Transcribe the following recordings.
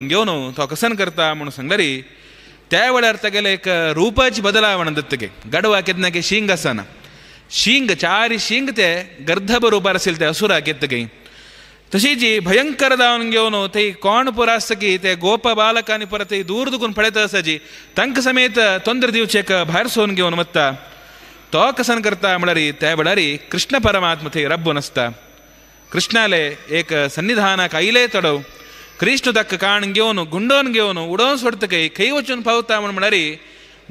घेवन तो कसन करता म्हणून सांगल्यारी त्या वेळार तागेले एक रुपाची बदलावण दत्तके गाडवा केन्ना की शिंग आसना शिंग चारी शिंग ते गर्धब रुपार आशिल्ले ते असुराक येतके तशी जी भयंकर दावन घेवन थंय कोण पुरा आसता की ते गोप बालकांनी परत दूर दुखून पळयता आसा जी तांकां समेत तोंदर दिवचें भायर सोन घेवन वता तो कसन करता म्हळ्यार त्या वेळार कृष्ण परमात्मा थंय रब्बून आसता कृष्णाले एक सन्निधानाक आयले तडव कृष्ण ताका काण घेवन गुंडोवन घेवन उडोवन सोडटा खंय खंय वचून पावता म्हण म्हळ्यार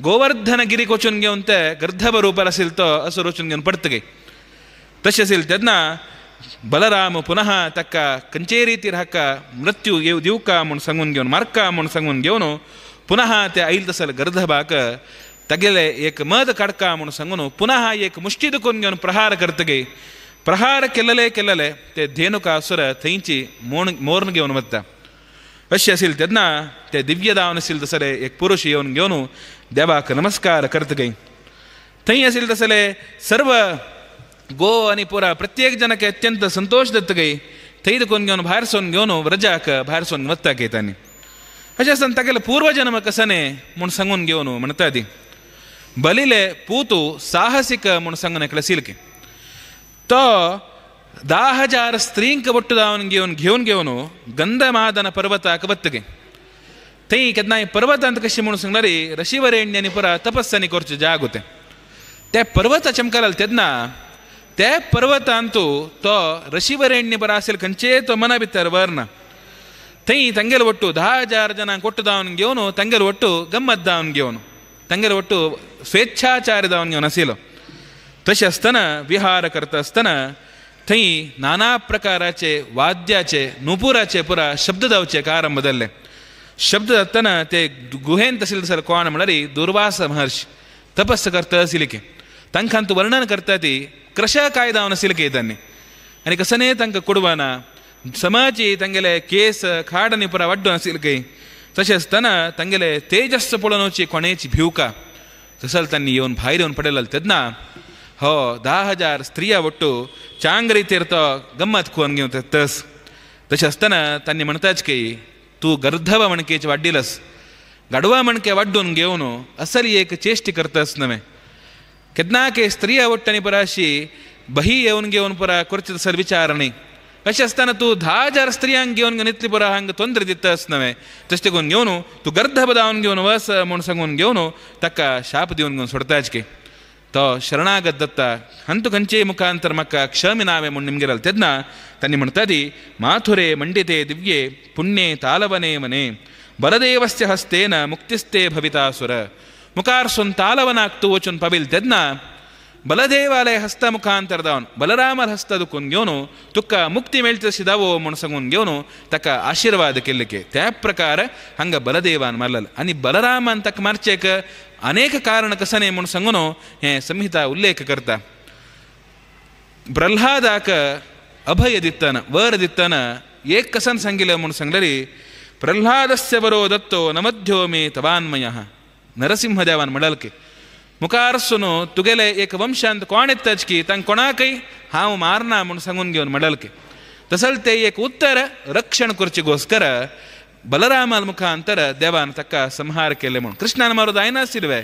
गोवर्धन गिरीक वचून घेवन ते गर्धब रुपार आशिल्लो तो असो वचून घेवन पडटा खंय तशें आशिल्लें तेन्ना बलराम पुनः ताका खंयचेय रितीर हाका मृत्यू येव दिवका म्हूण सांगून घेवन मारका म्हूण सांगून घेवन पुनः ते आयल तसले गर्धबाक तागेले एक मद काडका म्हूण सांगून पुनः एक मुष्टी दुखून घेवन प्रहार करतगे प्रहार केल्ले केल्ले ते धेनुकासुर थंयची मोर्न घेवन वता अशें आशिल्लें तेन्ना ते दिव्य दावन आशिल्ले तसले एक पुरुश येवन घेवन देवाक नमस्कार करतगे थंय आशिल्ले तसले सर्व गो आनी पुरा प्रत्येक जनाक अत्यंत संतोश दत्तगे थंय दुखून घेवन भायर सोन घेवन व्रजाक भायर सोन वता गे तांणी अशें आसतना तागेले पूर्वजन्म कसने म्हूण सांगून घेवन म्हणटा ती बलिले पूतु साहसिक म्हूण सांगून एकले सिलके तो 10,000 स्त्रींक ಒಟ್ಟು दावन घेवन घेवन घेवन गंधमादन पर्वताक वतगे थंय केन्नाय पर्वतांत कशें म्हणून सांगल्यार ऋषिवरेण्यांनी पुरा तपस्यानी करचें जाग तें त्या पर्वता चमकाल तेन्ना त्या पर्वतांतू तो ऋषिवरेण्य बरा आशिल्लो खंयचेय तो मना भितर वरना थंय तांगेले ಒಟ್ಟು 10,000 जनांक ಒಟ್ಟು दावन घेवन तांगेले ಒಟ್ಟು गम्मत दावन घेवन तांगेले ಒಟ್ಟು स्वेच्छाचार दावन घेवन आशिल्लो तशें आसतना विहार करता आसतना थंय नाना प्रकाराचे वाद्याचे नुपुराचे पुरा शब्द जावचे आरंभ जाल्ले शब्द जातना ते गुहेंत आशिल्ले तसले कोण म्हळ्यार दुर्वास महर्षी तपस्स करता आशिल्ले की तांकां तूं वर्णन करता ती क्रश काय जावन आशिल्ले की तांणी आनी कसने तांकां कुडवाना समाजी तांगेले केस खाड आनी पुरा वाड्डून आशिल्ले की तशें आसतना तांगेले तेजस पळोवन कोणेची भिवका तसल तांणी येवन भायर येवन पडयले तेन्ना हो 10,000 स्त्रिया ಒಟ್ಟು चांग रितीर तो गम्मत खुवन घेवन तस तशें आसतना तांणी म्हणटाच की तूं गर्धव मणकेची वाड्डिलस गाडवा मणके वाड्डून घेवन असली एक चेष्टी करतस नवें केन्ना के स्त्रिया ಒಟ್ಟನಿ पराशी बही येवन घेवन पुरा करचे तसल विचार न्ही अशें आसतना तूं 10,000 स्त्रियांक घेवन घेवन इतली पुरा हांगा तोंदरे दितस नवें तशें देखून घेवन तूं गर्धब दावन घेवन वस म्हूण सांगून घेवन ताका शाप दिवन घेवन सोडताच की तो शरणागत दत्ता हंतु खंयचे मुखांतर म्हाका क्षमिनावे म्हूण निमगेल तेन्ना तांणी म्हणटा ती माथुरे मंडिते दिव्ये पुण्ये तालवने मने बलदेवस्य हस्तेन मुक्तिस्ते भवितासुर मुखार सून तालवनाक तूं वचून पाविल तेन्ना बलदेवाले हस्त मुखांतर दावन बलरामार हस्त दुखून घेवन तुका मुक्ती मेळटा तशी दावो म्हूण सांगून घेवन ताका आशिर्वाद केल्ले की त्या प्रकार हांगा बलदेवान मारलेलो आनी बलरामान ताका मारचेक अनेक कारण कसने म्हूण सांगून हें संहिता उल्लेख करता प्रल्हादाक अभय दितना वर दितना एक कसन सांगिलें म्हूण सांगल्यार प्रल्हादस्य वरो दत्तो नमध्यो मे तवान्मयः नरसिंहदेवान म्हणल की मुखारसून तुगेले एक वंशांत कोण येताच की तांकां कोणाकय हांव मारना म्हूण सांगून घेवन म्हणल की तसल ते एक उत्तर रक्षण करचे गोस्कर बलरामाल मुखांतर देवान ताका संहार केले म्हूण कृष्णान मारू जायनाशिल्ले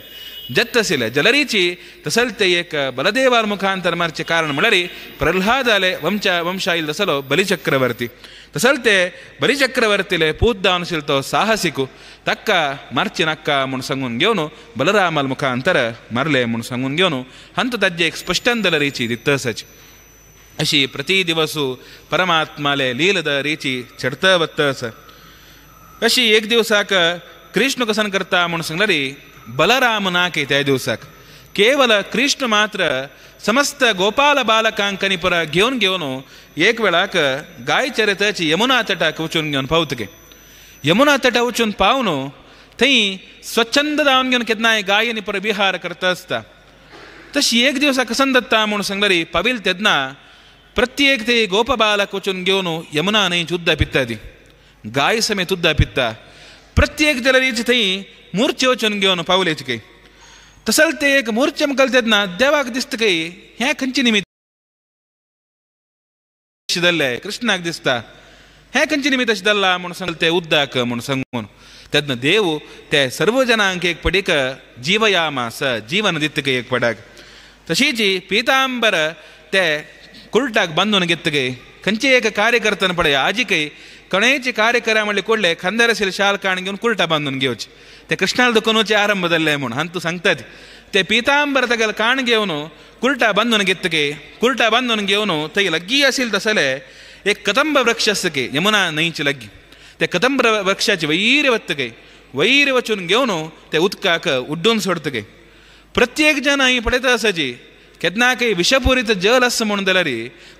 जत्त आशिल्ले जलरीची तसल ते एक बलदेवाल मुखांतर मारचें कारण म्हळ्यार प्रल्हादाले वंशा आयल तसलो बलिचक्रवर्ती तसल ते बलिचक्रवर्तीले पूत जावन आशिल्लो तो साहसिकू ताका मारचे नाका म्हूण सांगून घेवन बलरामाल मुखांतर मारले म्हूण सांगून घेवन हांतू ताजें एक स्पश्टन दलरीची दित्त आसाची अशी प्रति दिवसू परमात्माले लीलद रीची चडत वत्त आसा अशी एक दिवसाक कृष्ण कसन करता म्हूण सांगल्यार बलराम ना की त्या दिवसाक केवल कृष्ण मात्र समस्त गोपाल बालकांक आनी पुरा घेवन घेवन एक वेळाक गाय चरिताची यमुना तटाक वचून घेवन पावतगे यमुना तटा वचून पावन थंय स्वच्छंद जावन घेवन केन्नाय गाय आनी पुरा विहार करता आसता तशी एक दिवसाक कसन दत्ता म्हूण सांगल्यार पाविल तेन्ना प्रत्येक ते गोप बालक वचून घेवन यमुना न्हंयची उदक पिता ती गाय समेत उदक पिता प्रत्येक जलरीची थंय मूर्चे वचून घेवन पावलेची काही तसल ते एक मोर्चे मुखार तेन्ना देवाक दिसता काही हें खंयचे निमित्त जाल्लें कृष्णाक दिसता हें खंयचे निमित्त अशें जालां म्हूण सांगलें ते उद्दाक म्हूण सांगून तेन्ना देव ते सर्व जनांक एक पडीक जीवयामास जीवन दितक एक पडाक तशीच पितांबर ते कुर्टाक बांदून घेतगे खंयचे एक कार्य करतना पळय आजिकय कोणेचे कार्य करा म्हणले कोडले खांद्यार आशिल्ले शाल काण घेवन कुर्टा बांदून घेवचे ते कृष्णाल दुकानूचे आरंभ जाल्ले म्हूण हांतू सांगतात ते पितांबर तागेले काण घेवन कुर्टा बांदून घेतगे कुर्टा बांदून घेवन थंय लग्गी आशिल्ले तसले एक कदंब वृक्ष आसता की यमुना न्हंयची लग्गी ते कदंब वृक्षाचे वैर वतगे वैर वचून घेवन ते उदकाक उड्डून सोडतगे प्रत्येक जन ही पळयता आसाची केन्नाकय विषपुरीत जल आसा म्हणून जाल्यार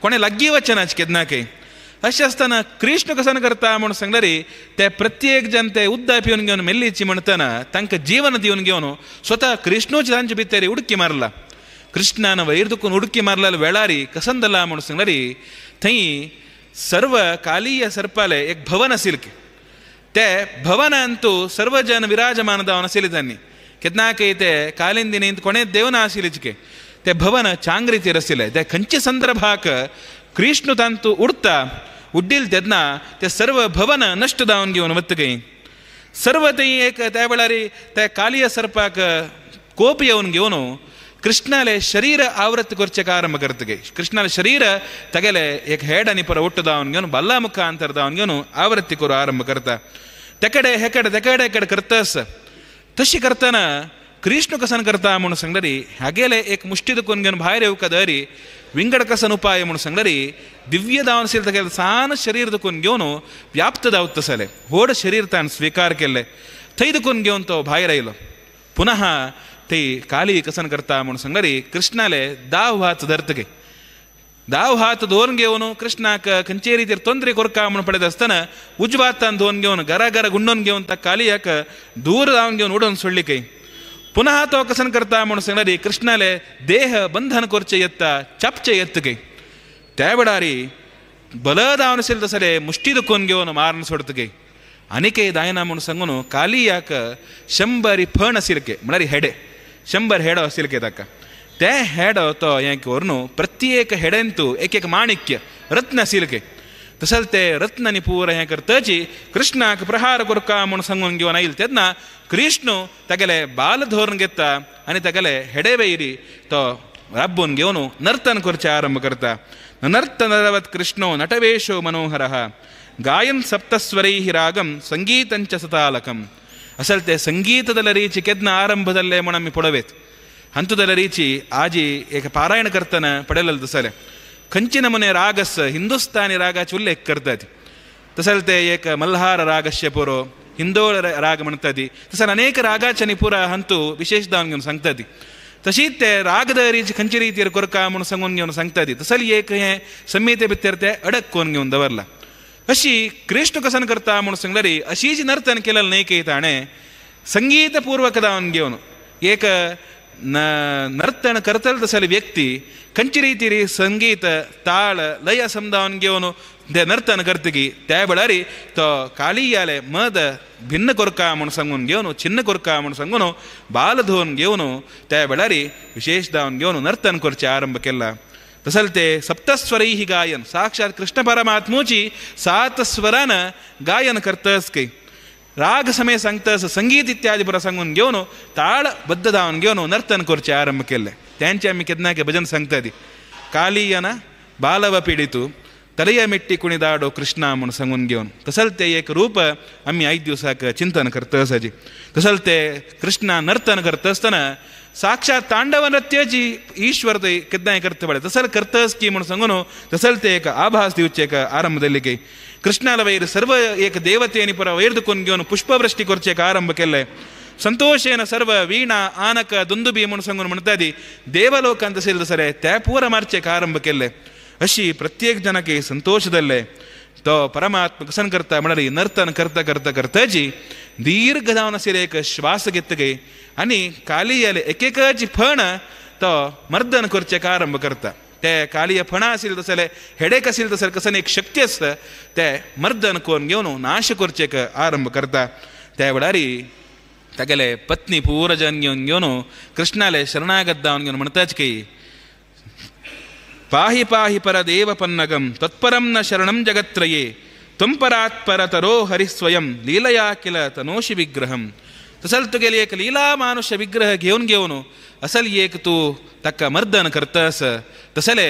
कोणें लागीं वचनाच केन्नाकय अशें आसतना कृष्ण कसन करता म्हणून सांगल्यार ते प्रत्येक जन ते उद्दा पिवन घेवन मेल्लीची म्हणटना तांकां जीवन दिवन घेवन स्वता कृष्णूच तांचे भितर उडकी मारला कृष्णान वयर दुखून उडकी मारला वेळारी कसन जाला म्हणून सांगल्यार थंय सर्व कालीय सर्पाले एक भवन आशिल्लें ते भवनांतू सर्व जन विराजमान जावन आशिल्ले तांणी केन्नाकय ते कालिंदिनींत कोणें देवना आशिल्लेच ते भवन चांगरीचेर आशिल्लें ते खंयचे संदर्भाक कृष्ण तांतू उडता उड्डील तेन्ना ते सर्व भवन नश्ट जावन घेवन वतगय सर्व थंय एक त्या वेळार त्या कालीय सर्पाक कोप येवन घेवन कृष्णाले शरीर आवृत करचें आरंभ करतगे कृष्णाले शरीर तागेले एक हेड आनी पर ಒಟ್ಟು ದಾವನ್ घेवन बल्ला मुखांतर दावन घेवन आवृत्ती करूं आरंभ करता तेकडे हेकडे तेकडे हेकडे करतस तशी करतना कृष्ण कसन करता म्हणून सांगल्यार हागेले एक मुष्टी दुखून घेवन भायर येवका दरी विंगड कसन उपाय म्हणून सांगल्यार दिव्य दावन आशिल्लें तागेलें सान शरीर दुखून घेवन व्याप्त दावत आसलें व्हड शरीर ताणें स्विकार केल्लें थंय दुखून घेवन तो भायर आयलो पुनः ते काली कसन करता म्हणून सांगल्यार कृष्णाले दाव हात धरतगे दाव हात धोवन घेवन कृष्णाक खंयचे रितीर तोंदरे कोरका म्हणून पळयत आसतना उजवा हातान धुवन घेवन घरा घरा गुंडोवन घेवन त्या कालियाक दूर जावन घेवन उडोवन सोडली खंय पुनः तो कसन करता म्हणून सांगल्यार कृष्णाले देह बंधन करचे येता चापचे येतगे त्या वेळार बल दावन आशिल्लें तसले मुष्टी दुखून घेवन मारून सोडतगे आनीकय दायना म्हणून सांगून कालियाक 100 फण आशिल्ले म्हळ्यार हेडे 100 हेडो आशिल्ले ताका ते हेडो तो हें करून प्रत्येक हेडेंतू एक एक माणिक्य रत्न आशिल्ले तशें ते रत्नांनी पूर हें करतची कृष्णाक प्रहार करका म्हणून सांगून घेवन आयले तेन्ना कृष्ण तागेले बाल धरून घेता आनी तागेले हेडे वयरी तो राबून घेवन नर्तन करचें आरंभ करता नर्तन नरवत कृष्णो नटवेशो मनोहरः गायन सप्तस्वरैः रागं संगीतंच सतालकं असल ते संगीतदल रीची केन्ना आरंभ जाल्ले म्हूण आमी पळोवयत हंतुदल रीची आजी एक पारायण करतना पळयलें तसलें खंयचे नमुने रागस हिंदुस्तानी रागाचे उल्लेख करतात तसले ते एक मल्हार रागस्य पुरो हिंदोळ राग म्हणतात तसले अनेक रागाचे पुरा हंतू विशेष दावन घेवन सांगतात तशीच ते रागदरीची खंयचे रितीर करका म्हूण सांगून घेवन सांगतात तसले एक हें संहिते भितर ते अडक करून घेवन दवरला अशी कृष्ण कसन करता म्हणून सांगल्यार अशीच नर्तन केलें न्हय की ताणें संगीतपूर्वक दावन घेवन एक नर्तन करतले तसले व्यक्ती खंयचे रितीर संगीत ताळ लय समजावन घेवन ते नर्तन करतकी त्या वेळार तो कालियाले मद भिन्न करका म्हूण सांगून घेवन छिन्न करका म्हूण सांगून बाल धुवन घेवन त्या वेळार विशेष दावन घेवन नर्तन करचें आरंभ केला तसल ते सप्तस्वरैः गायन साक्षात कृष्ण परमात्मूची 7 स्वरान गायन करतस की राग समय सांगतस संगीत इत्यादी पुरा सांगून घेवन ताळबद्ध दावन घेवन नर्तन करचें आरंभ केल्लें त्यांचे आमी केन्नाके भजन सांगतात कालियन बालव पिडितू तलय मिट्टी कुणीदाडो कृष्णा म्हूण सांगून घेवन तसल ते एक रूप आमी आयज दिवसाक चिंतन करतसाची तसल ते कृष्णा नर्तन करता आसतना साक्षात तांडव नृत्याची ईश्वर ते केन्नाय करता पळय तसल करतस की म्हूण सांगून तसल ते एक आभास दिवचे एक आरंभ जाल्ले की कृष्णाला वयर सर्व एक देवतेनी पुरा वयर दुखून घेवन पुष्पवृष्टी करचे एक आरंभ केल्ले संतोषेन सर्व वीणा आनक दुंदुबी म्हूण सांगून म्हणटा ती देवलोकांत आशिल्ले तसले ते पुरा मारचे एक आरंभ केल्ले अशी प्रत्येक जनाक संतोष जाल्ले तो परमात्मा कसन करता म्हळ्यार नर्तन करता करता करताची दीर्घ जावन आशिल्ले एक श्वास घेतगे आनी कालियाले एकेकाची फण तो मर्दन करचें आरंभ करता ते कालिय फणा आशिल्ले तसले हेडेक आशिल्ले तसले कसन एक शक्ती आसता ते मर्दन करून घेवन नाश करचें आरंभ करता त्या वेळार तागेले पत्नी पूरा जन घेवन घेवन कृष्णाले शरणागत जावन घेवन म्हणटाच की पाहि पाहि परदेव पन्नगम तत्परम न शरणं जगत्रये ತ್ವಂಪರಾತ್ಪರತರೋ ಹರಿಸ್ವಯಂ ಲೀಲಯಾ ಕಿಲ ತನೋಷಿ ವಿಗ್ರಹಂ. तसल तुगेली एक लीला मानुष्य विग्रह घेवन घेवन असल एक तूं ताका मर्दन करतस तसले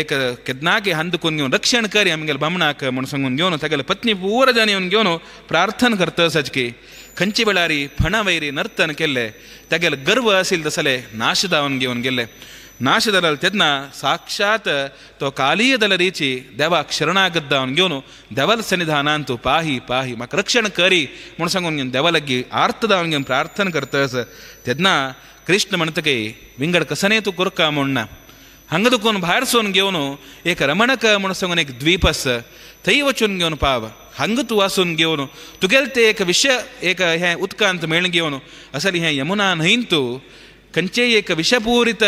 एक केदनाके हंदकून घेवन रक्षण कर आमगेले बामणाक म्हूण सांगून घेवन तागेले पत्नी पूरा जन येवन घेवन प्रार्थना करतस की खंयचे वेळारी फणा वैरी नर्तन केल्ले तागेले गर्व आशिल्ले तसले नाश जावन घेवन गेल्ले. नाश जालो तेन्ना साक्षात तो कालीय दलरीची देवाक शरणागत जावन घेवन देवाल सन्निधानान तूं पाही पाही म्हाका रक्षण करी म्हूण सांगून घेवन देवा लागीं आर्त जावन घेवन प्रार्थना करतस तेन्ना कृष्ण म्हणटा विंगड कसने तूं करका म्हूण ना. हांगा दुखून भायर सोन घेवन एक रमणक म्हूण सांगून एक द्वीप आसा थंय वचून घेवन पाव. हांगा तूं वासून घेवन तुगेले ते एक विशय एक हें उदकांत मेळून घेवन असली हें यमुना न्हंयन तूं खंयचेय एक विषपूरित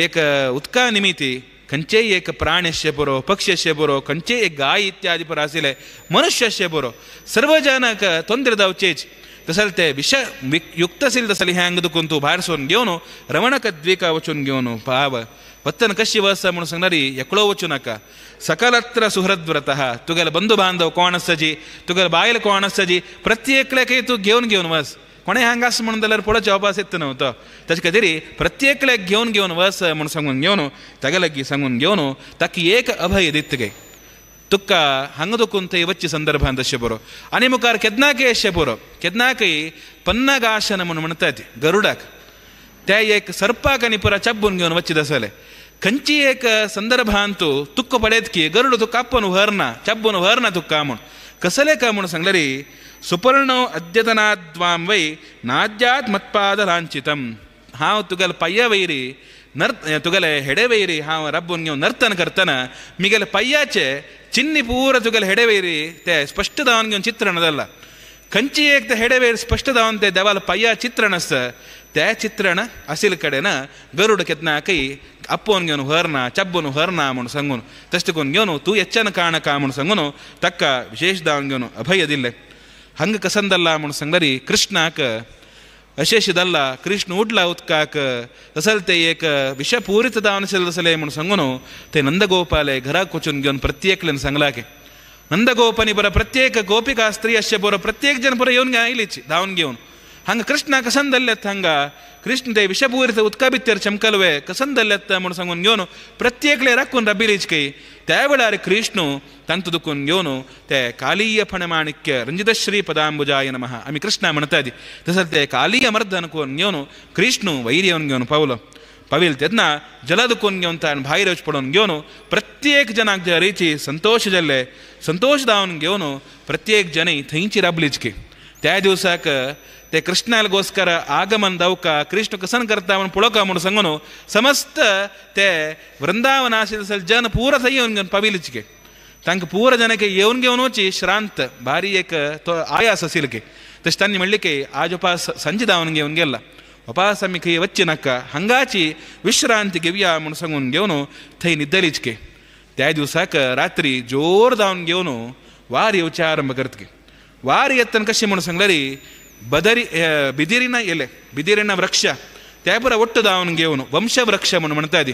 एक उदका निमित्ती खंयचेय एक प्राण्यस्य पुरो पक्ष्यस्य पुरो खंयचेय एक गाय इत्यादी पुरो आशिल्ले मनुष्यस्य पुरो सर्व जनाक तोंदरे जावचेच तसल ते विष युक्त आशिल्ले तसले हें हांगा दुखून तूं भायर सोन घेवन रमणक द्वीका वचून घेवन पाव. वत्तन कशी वस म्हणून सांगणारी एकलो वचूं नाका. सकलत्र सुहृद्व्रतः तुगेले बंधू बांधव कोण आसा जी तुगेले बायल कोण आसा जी प्रत्येकल्याकय तूं घेवन घेवन वस. कोणें हांगा आसा म्हणून जाल्यार पळोवचें अभास येता न्हू तो ताचे खातीर प्रत्येकल्याक घेवन घेवन वस म्हूण सांगून घेवन तागे लागीं सांगून घेवन ताका एक अभय दित गे तुका हांगा दुखून थंय वच्चे संदर्भान तशें बरो. आनी मुखार केन्नाकय अशें बरो केन्नाकय पन्नागासन म्हूण म्हणटात गरुडाक त्या एक सर्पाक आनी पुरा चब्बून घेवन वच्चे आसले खंयची एक संदर्भान तूं तुक्क पळयत की गरुड तुका कापून व्हरना चब्बून व्हरना तुका म्हूण कसलें काय म्हूण सांगलें रे सुपर्णो अद्यतनाद्वां वै नाद्यात मत्पाद लांछितम. हांव तुगेले पांया वयरी नर्त तुगेले हेडे वयरी हांव रब्बून घेवन नर्तन करतना मिगेले पांयाचे चिन्नी पुरा तुगेले हेडे वयरी ते स्पश्ट जावन घेवन चित्रण जालां. खंयची एक ते हेडे वयर स्पश्ट जावन ते देवाल पांया चित्रण आसता त्या चित्रण आशिल्ले कडेन गरुड केन्नाकय आपोवन घेवन व्हरना चब्बून व्हरना म्हूण सांगून तशें करून घेवन तूं येच्च्यान काणका म्हूण सांगून ताका विशेश जावन घेवन अभय दिल्लें. हांगा कसन दल्ला म्हूण सांगल्यार कृष्णाक अशेश दल्ला कृष्ण उडला उदकाक तसल ते एक विषपूरित जावन आशिल्लें तसलें म्हूण सांगून ते नंदगोपाले घराक वचून घेवन प्रत्येकल्यान सांगला की नंदगोपानी बरो प्रत्येक गोपिका स्त्री अशे बरो प्रत्येक जन बरो येवन आयलीच धांवन घेवन हांगा कृष्णा कसन दल्ल्यात हांगा कृष्ण ते विषपूरित उदका भितर चमकलवे कसन दल्ल्यात म्हूण सांगून घेवन प्रत्येकले राखून रबिलीच की त्या वेळार कृष्ण तांतू दुखून घेवन ते कालीय फणमाणिक्य रंजितश्री पदांबुजाय नमः आमी कृष्णा म्हणटात तसें ते कालीय मर्दन करून घेवन कृष्ण वैर येवन घेवन पावलो. पाविल तेन्ना जल दुखून घेवन ताण भायर वच पडून घेवन प्रत्येक जनाक जे हरीची संतोश जाल्ले संतोश जावन घेवन प्रत्येक जनी थंयची राबलीच की त्या दिवसाक ते कृष्णालगोस्कर आगमन दावका कृष्ण कसन करता म्हूण पळोवका म्हूण सांगून समस्त ते वृंदावन आशिल्ले जन पुरा थंय येवन घेवन पाविलीच गे तांकां पुरा जनक येवन घेवन वची श्रांत भारी एक तो आयास आशिल्लो की तशें तांणी म्हणलें की आज उपास सांजे धांवन घेवन गेला उपास आमी खंय वच्चे नाका हांगाची विश्रांती घेवया म्हूण सांगून घेवन थंय न्हिदलीच की त्या दिवसाक रात्री जोर धांवन घेवन वार येवचे आरंभ करत की वार येतना कशें म्हूण सांगल्यार बदरी बिदिरिನ ಎಲೆ ಬಿದಿರಿನ ವೃಕ್ಷ त्यापुरा ಒಟ್ಟು ದಾವನ್ घेवन वंशवृक्ष म्हणून म्हणतात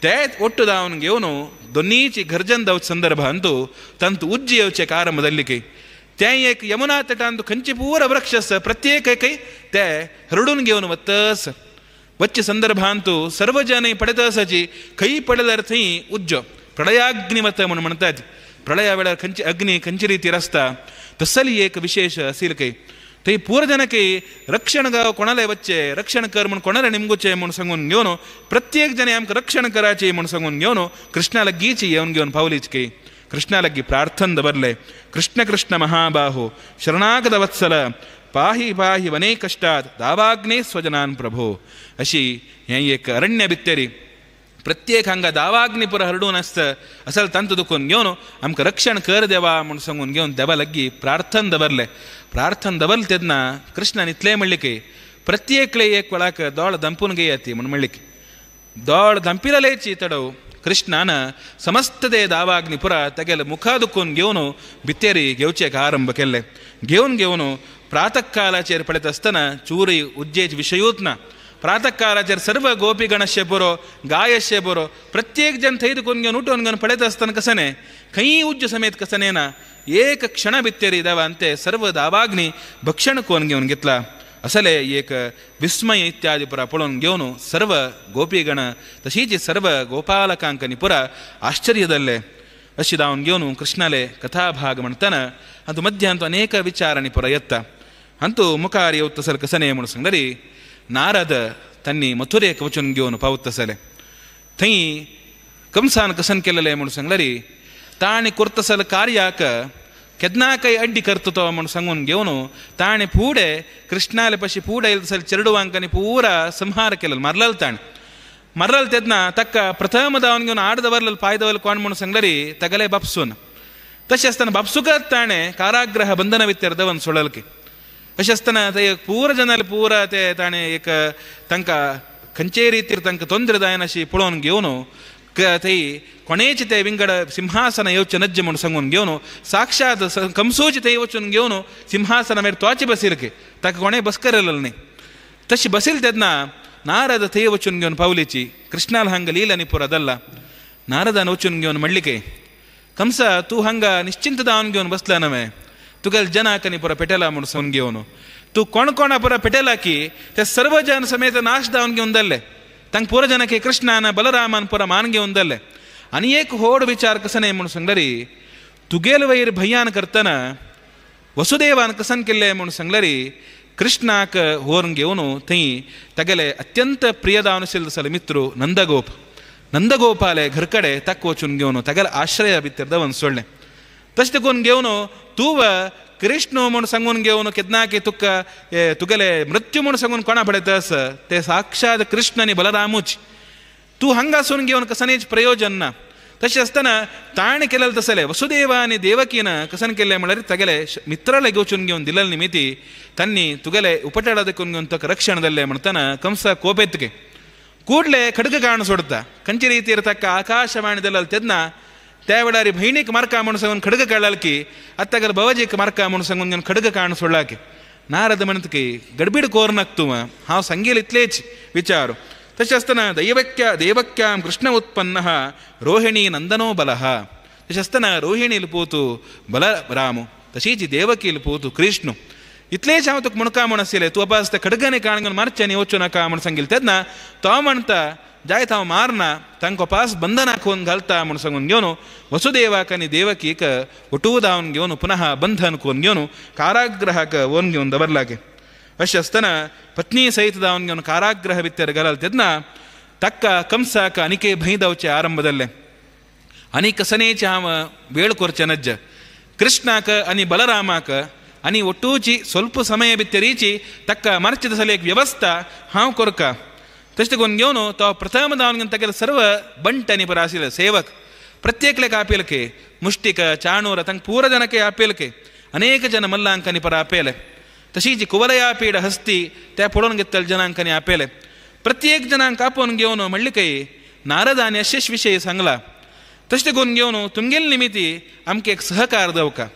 ते ಒಟ್ಟು ದಾವನ್ घेवन दोन्हीची गर्जन दावचे संदर्भांतू तांतू उज्जी येवचे आरंभ जाल्ली की ते एक यमुना तटांतू खंयचे पुरा वृक्ष आसा प्रत्येक एकय ते हरडून घेवन वतस वच्चे संदर्भांतू सर्व जन पडत आसाची खंय पडल्यार थंय उज्जो प्रळयाग्निवत म्हणून म्हणतात प्रळया वेळार खंयची अग्नी खंयची रितीर आसता तसली एक विशेष आशिल्ली की थंय पूर जनकय रक्षण गाव कोणाले वच्चे रक्षण कर म्हूण कोणाले निमगुचे म्हूण सांगून घेवन प्रत्येक जण आमकां रक्षण कराचे म्हूण सांगून घेवन कृष्णा लागींच येवन घेवन पावलीच की कृष्णा लागीं प्रार्थन दवरले कृष्ण कृष्ण महाबाहो शरणागत वत्सल पाही पाही वने कष्टात दावाग्ने स्वजनान प्रभो. अशी हें एक अरण्य भितरी प्रत्येक हांगा दावाग्नी पुरा हरडून आसता असल तांतू दुखून घेवन आमकां रक्षण कर देवा म्हूण सांगून घेवन देवा लागीं प्रार्थन दवरलें. प्रार्थन दवरलें तेन्ना कृष्णान इतलें म्हणलें की प्रत्येकले एक वेळाक दोळ दंपून घेयाती म्हूण म्हणलें की दोळ दंपिलेची तडव कृष्णान समस्त ते दावाग्नी पुरा तागेले मुखा दुखून घेवन भितरी घेवचें आरंभ केल्लें. घेवन घेवन प्रातः कालाचेर पळयत आसतना चूरी उज्जेच विशयूत ना प्रातःकालाचेर सर्व गोपीगणस्य बरो गायस्य बरो प्रत्येक जन थंय दुखून घेवन उठोवन घेवन पळयत आसतना कसने खंय उज्ज समेत कसने ना एक क्षण भितर देवान ते सर्व दावाग्नी भक्षण कोन घेवन घेतला असले एक विस्मय इत्यादी पुरा पळोवन घेवन सर्व गोपीगण तशीच सर्व गोपालकांक पुरा आश्चर्य जाल्ले. अशी धांवन घेवन कृष्णाले कथाभाग म्हणतना अंतु मध्यांत अनेक विचारांनी पुरा येता. अंतु मुखार येवतसल कसने म्हणून सांगली नारद त्यांनी मथुरेक वचून घेवन पावतसले. थंय कंसान कसन केलेले म्हणून सांगली ताणें करतसल कार्याक केन्ना काय अड्डी करता तो म्हणून सांगून घेवन ताणें फुडें कृष्णाले पशी फुडें येयले तसले चेडवांकांनी पुरा संहार केलेलो मारलेलो. ताणें मारलेलो तेन्ना ताका प्रथम धांवन घेवन आड दवरलेलो पांय दवरलो कोण म्हणून सांगली तागेले बापसून. तशें आसतना बापसुकच ताणें काराग्रह बंधन भितर दवरून सोडल की. अशें आसतना ते पुरा जनाले पुरा ते ताणें एक तांकां खंयचेय रितीर तांकां तोंदरे जायना अशी पळोवन घेवन थंय कोणेच ते विंगड सिंहासन येवचें नज्ज म्हूण सांगून घेवन साक्षात कंसूच थंय वचून घेवन सिंहासना मागीर तोच बसील की ताका कोणें बसकरलेलो न्ही. तशी बसील तेन्ना नारद थंय वचून घेवन पावलीची कृष्णाल हांगा लीला न्ही पुरा धरला. नारदान वचून घेवन म्हणली की कंसा तूं हांगा निश्चिंत जावन घेवन बसला न्हय तुगेले जनाक न्ही पुरा पेटेला म्हूण सांगून घेवन तूं कोण कोणा पुरा पेटेला की ते सर्व जन समेत नाश जावन घेवन धरले. तांकां पुरा जनाक कृष्णान बलरामान पुरा मान घेवन धरले. आनी एक व्हड विचार कसो न्हय म्हणून सांगल्यार तुगेल वयर भंयान करतना वसुदेवान कसन केल्लें म्हणून सांगल्यार कृष्णाक व्हरून घेवन थंय तागेले अत्यंत प्रिय जावन आशिल्लो मित्र नंदगोप नंदगोपाले घर कडेन ताका वचून घेवन तागेले आश्रया भितर दवरून सोडलें. तशें देखून घेवन तूं कृष्ण म्हूण सांगून घेवन केन्ना की तुका तुगेले मृत्यू म्हूण सांगून कोणा पळयता आसा ते साक्षात कृष्ण आनी बलरामूच. तूं हांगासून घेवन कसनेच प्रयोजन ना. तशें आसतना ताणें केलेलें तसलें वसुदेवा आनी देवकीन कसन केल्लें म्हणल्यार तागेले मित्राले वचून घेवन दिलेले निमिती तांणी तुगेले उपटाडा देखून घेवन ताका रक्षण दिल्लें म्हणटना कंसा कोपेत गे ಕೂಡಲೇ ಖಡ್ಗ ಕಾಣ ಸೊಡ್ತ ಕಂಚಿ ರೀತಿ ತಕ್ಕ ಆಕಾಶವಾಣಿ ದಲ್ಲಲ್ ತೆದ್ನ त्या वेळार भयणीक मार्का म्हणून सांगून खडग काडलाल आत्तागल भवजीक मार्का म्हणून सांगून खडग काण सोडला की नारद म्हणत की गडबीड कोरनाक तूं हांव सांगेल इतलेच विचार. तशें आसतना दैवक्या देवक्यां कृष्ण उत्पन्न रोहिणी नंदनो बलः. तशें आसतना रोहिणील पोतू बलराम तशीच देवकील पोतू कृष्ण. इतलेच हांव तुका म्हणका म्हण आशिल्लें तूं अपास त्या खडगाने काण मारचें आनी वचूं नाका म्हण सांगिल्लें तेन्ना तो म्हणटा जायत हांव मारना तांकां पास बंधना खोवन घालता म्हूण सांगून घेवन वसुदेवाक आनी देवकीक उटू धांवन घेवन पुनः बंधन कोवन घेवन काराग्रहाक वोन घेवन दवरला गे. अशें आसतना पत्नी सहित धांवन घेवन काराग्रह भितर घाल तेन्ना ताका कंसाक आनीकय भंय धांवचें आरंभ जाल्लें. आनी कसनेच हांव वेळ करचें नज्ज कृष्णाक आनी बलरामाक आनी ಒಟ್ಟೂಚಿ ಸ್ವಲ್ಪ ಸಮಯ ಬಿತ್ತರೀಚಿ ತಕ್ಕ ಮರ್ಚಿದ ಸಲ एक व्यवस्था हांव कोरका. तशें देखून घेवन तो प्रथम धांवन घेवन तागेले सर्व बंट आनी बरो आशिल्ले सेवक प्रत्येकल्याक आपयले मुष्टिक चाणूर तांकां पुरा जनाक आपयले अनेक जन मल्लांकांनी परा आपयले. तशीच कुवलया पीड हस्ती त्या पळोवन घेतले जनांकांनी आपयले. प्रत्येक जनांक आपोवन घेवन म्हणलें काय नारदान अशेच विशय सांगला. तशें देखून घेवन तुमगेले निमिती आमकां एक सहकार दवका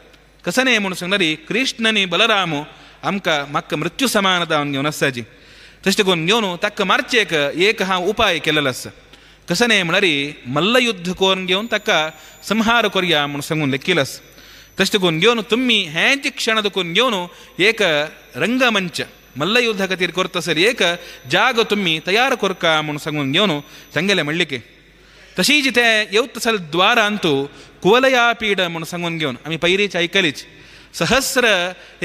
कसं न्हय म्हणून सांगणारी कृष्ण आनी बलराम आमकां म्हाका मृत्यू समान जावन घेवन आसताची. तशें देखून घेवन ताका मारचें एक एक हांव उपाय केलेलो आसा कसं न्हय म्हळ्यार मल्लयुद्ध करून घेवन ताका संहार करया म्हूण सांगून लेखील आसा. तशें देखून घेवन तुमी हेंच क्षण देखून घेवन एक रंगमंच मल्लयुद्ध खातीर करतासर एक जागो तुमी तयार करका म्हूण सांगून घेवन सांगलें म्हणलें की तशीच ते येवतसल द्वारांतू कुवलया पीड म्हणून सांगून घेवन आमी पयलींच आयकलीच सहस्र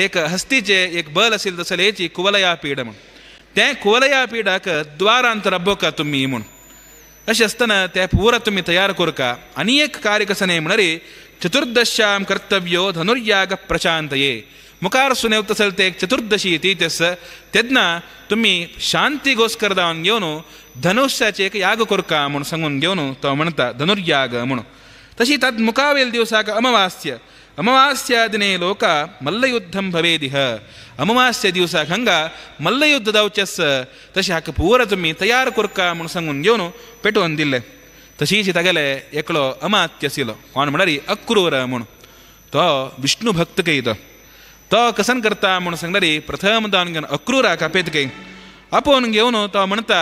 एक हस्तीचे एक बल आशिल्लें तसलेची कुवलया पीड म्हूण तें कुवलया पीडाक द्वारांत रब्बोका तुमी म्हूण. अशें आसतना तें पुरा तुमी तयार करका. आनी एक कार्य कसं न्हय म्हणल्यार चतुर्दश्यां कर्तव्यो धनुर्याग प्रशांतये मुखार सून येवतसल ते चतुर्दशी ती तेस तेन्ना तुमी शांतीगोस्कर जावन घेवन धनुष्याचे एक याग करका म्हूण सांगून घेवन तो म्हणटा धनुर्याग म्हणून. तशी तत् मुखावेल दिवसाक अमावास्य अमावास्या दिने लोक मल्लयुद्धं भवेदिह अमावास्य दिवसाक हांगा मल्लयुद्ध जावचें तशें हाका पुरा तुमी तयार करका म्हूण सांगून घेवन पेटोवन दिल्लें. तशीच तागेले एकलो अमात्य आशिल्लो कोण म्हळ्यार अक्रूर म्हूण तो विष्णु भक्त कय तो तो कसन करता म्हूण सांगल्यार प्रथम दान घेवन अक्रूराक आपयत कय आपोवन घेवन तो म्हणटा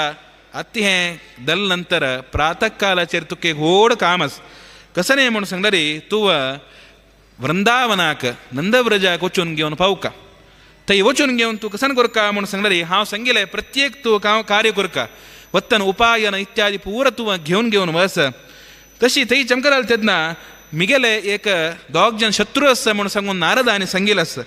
आत्तां हें दल नंतर प्रातः कालाचेर तुका एक व्हड काम आसा कसं न्हय म्हूण सांगल्यार तूं वृंदावनाक नंदव्रजाक वचून घेवन पावका थंय वचून घेवन तूं कसन करका म्हूण सांगलें हांव सांगिलें प्रत्येक तूं कार्य करका वत्तन उपायन इत्यादी पूर तूं घेवन घेवन वस तशी थंय चमकराल तेन्ना मिगेले एक दोग जन शत्रू आसा म्हूण सांगून नारद आनी सांगिल आसा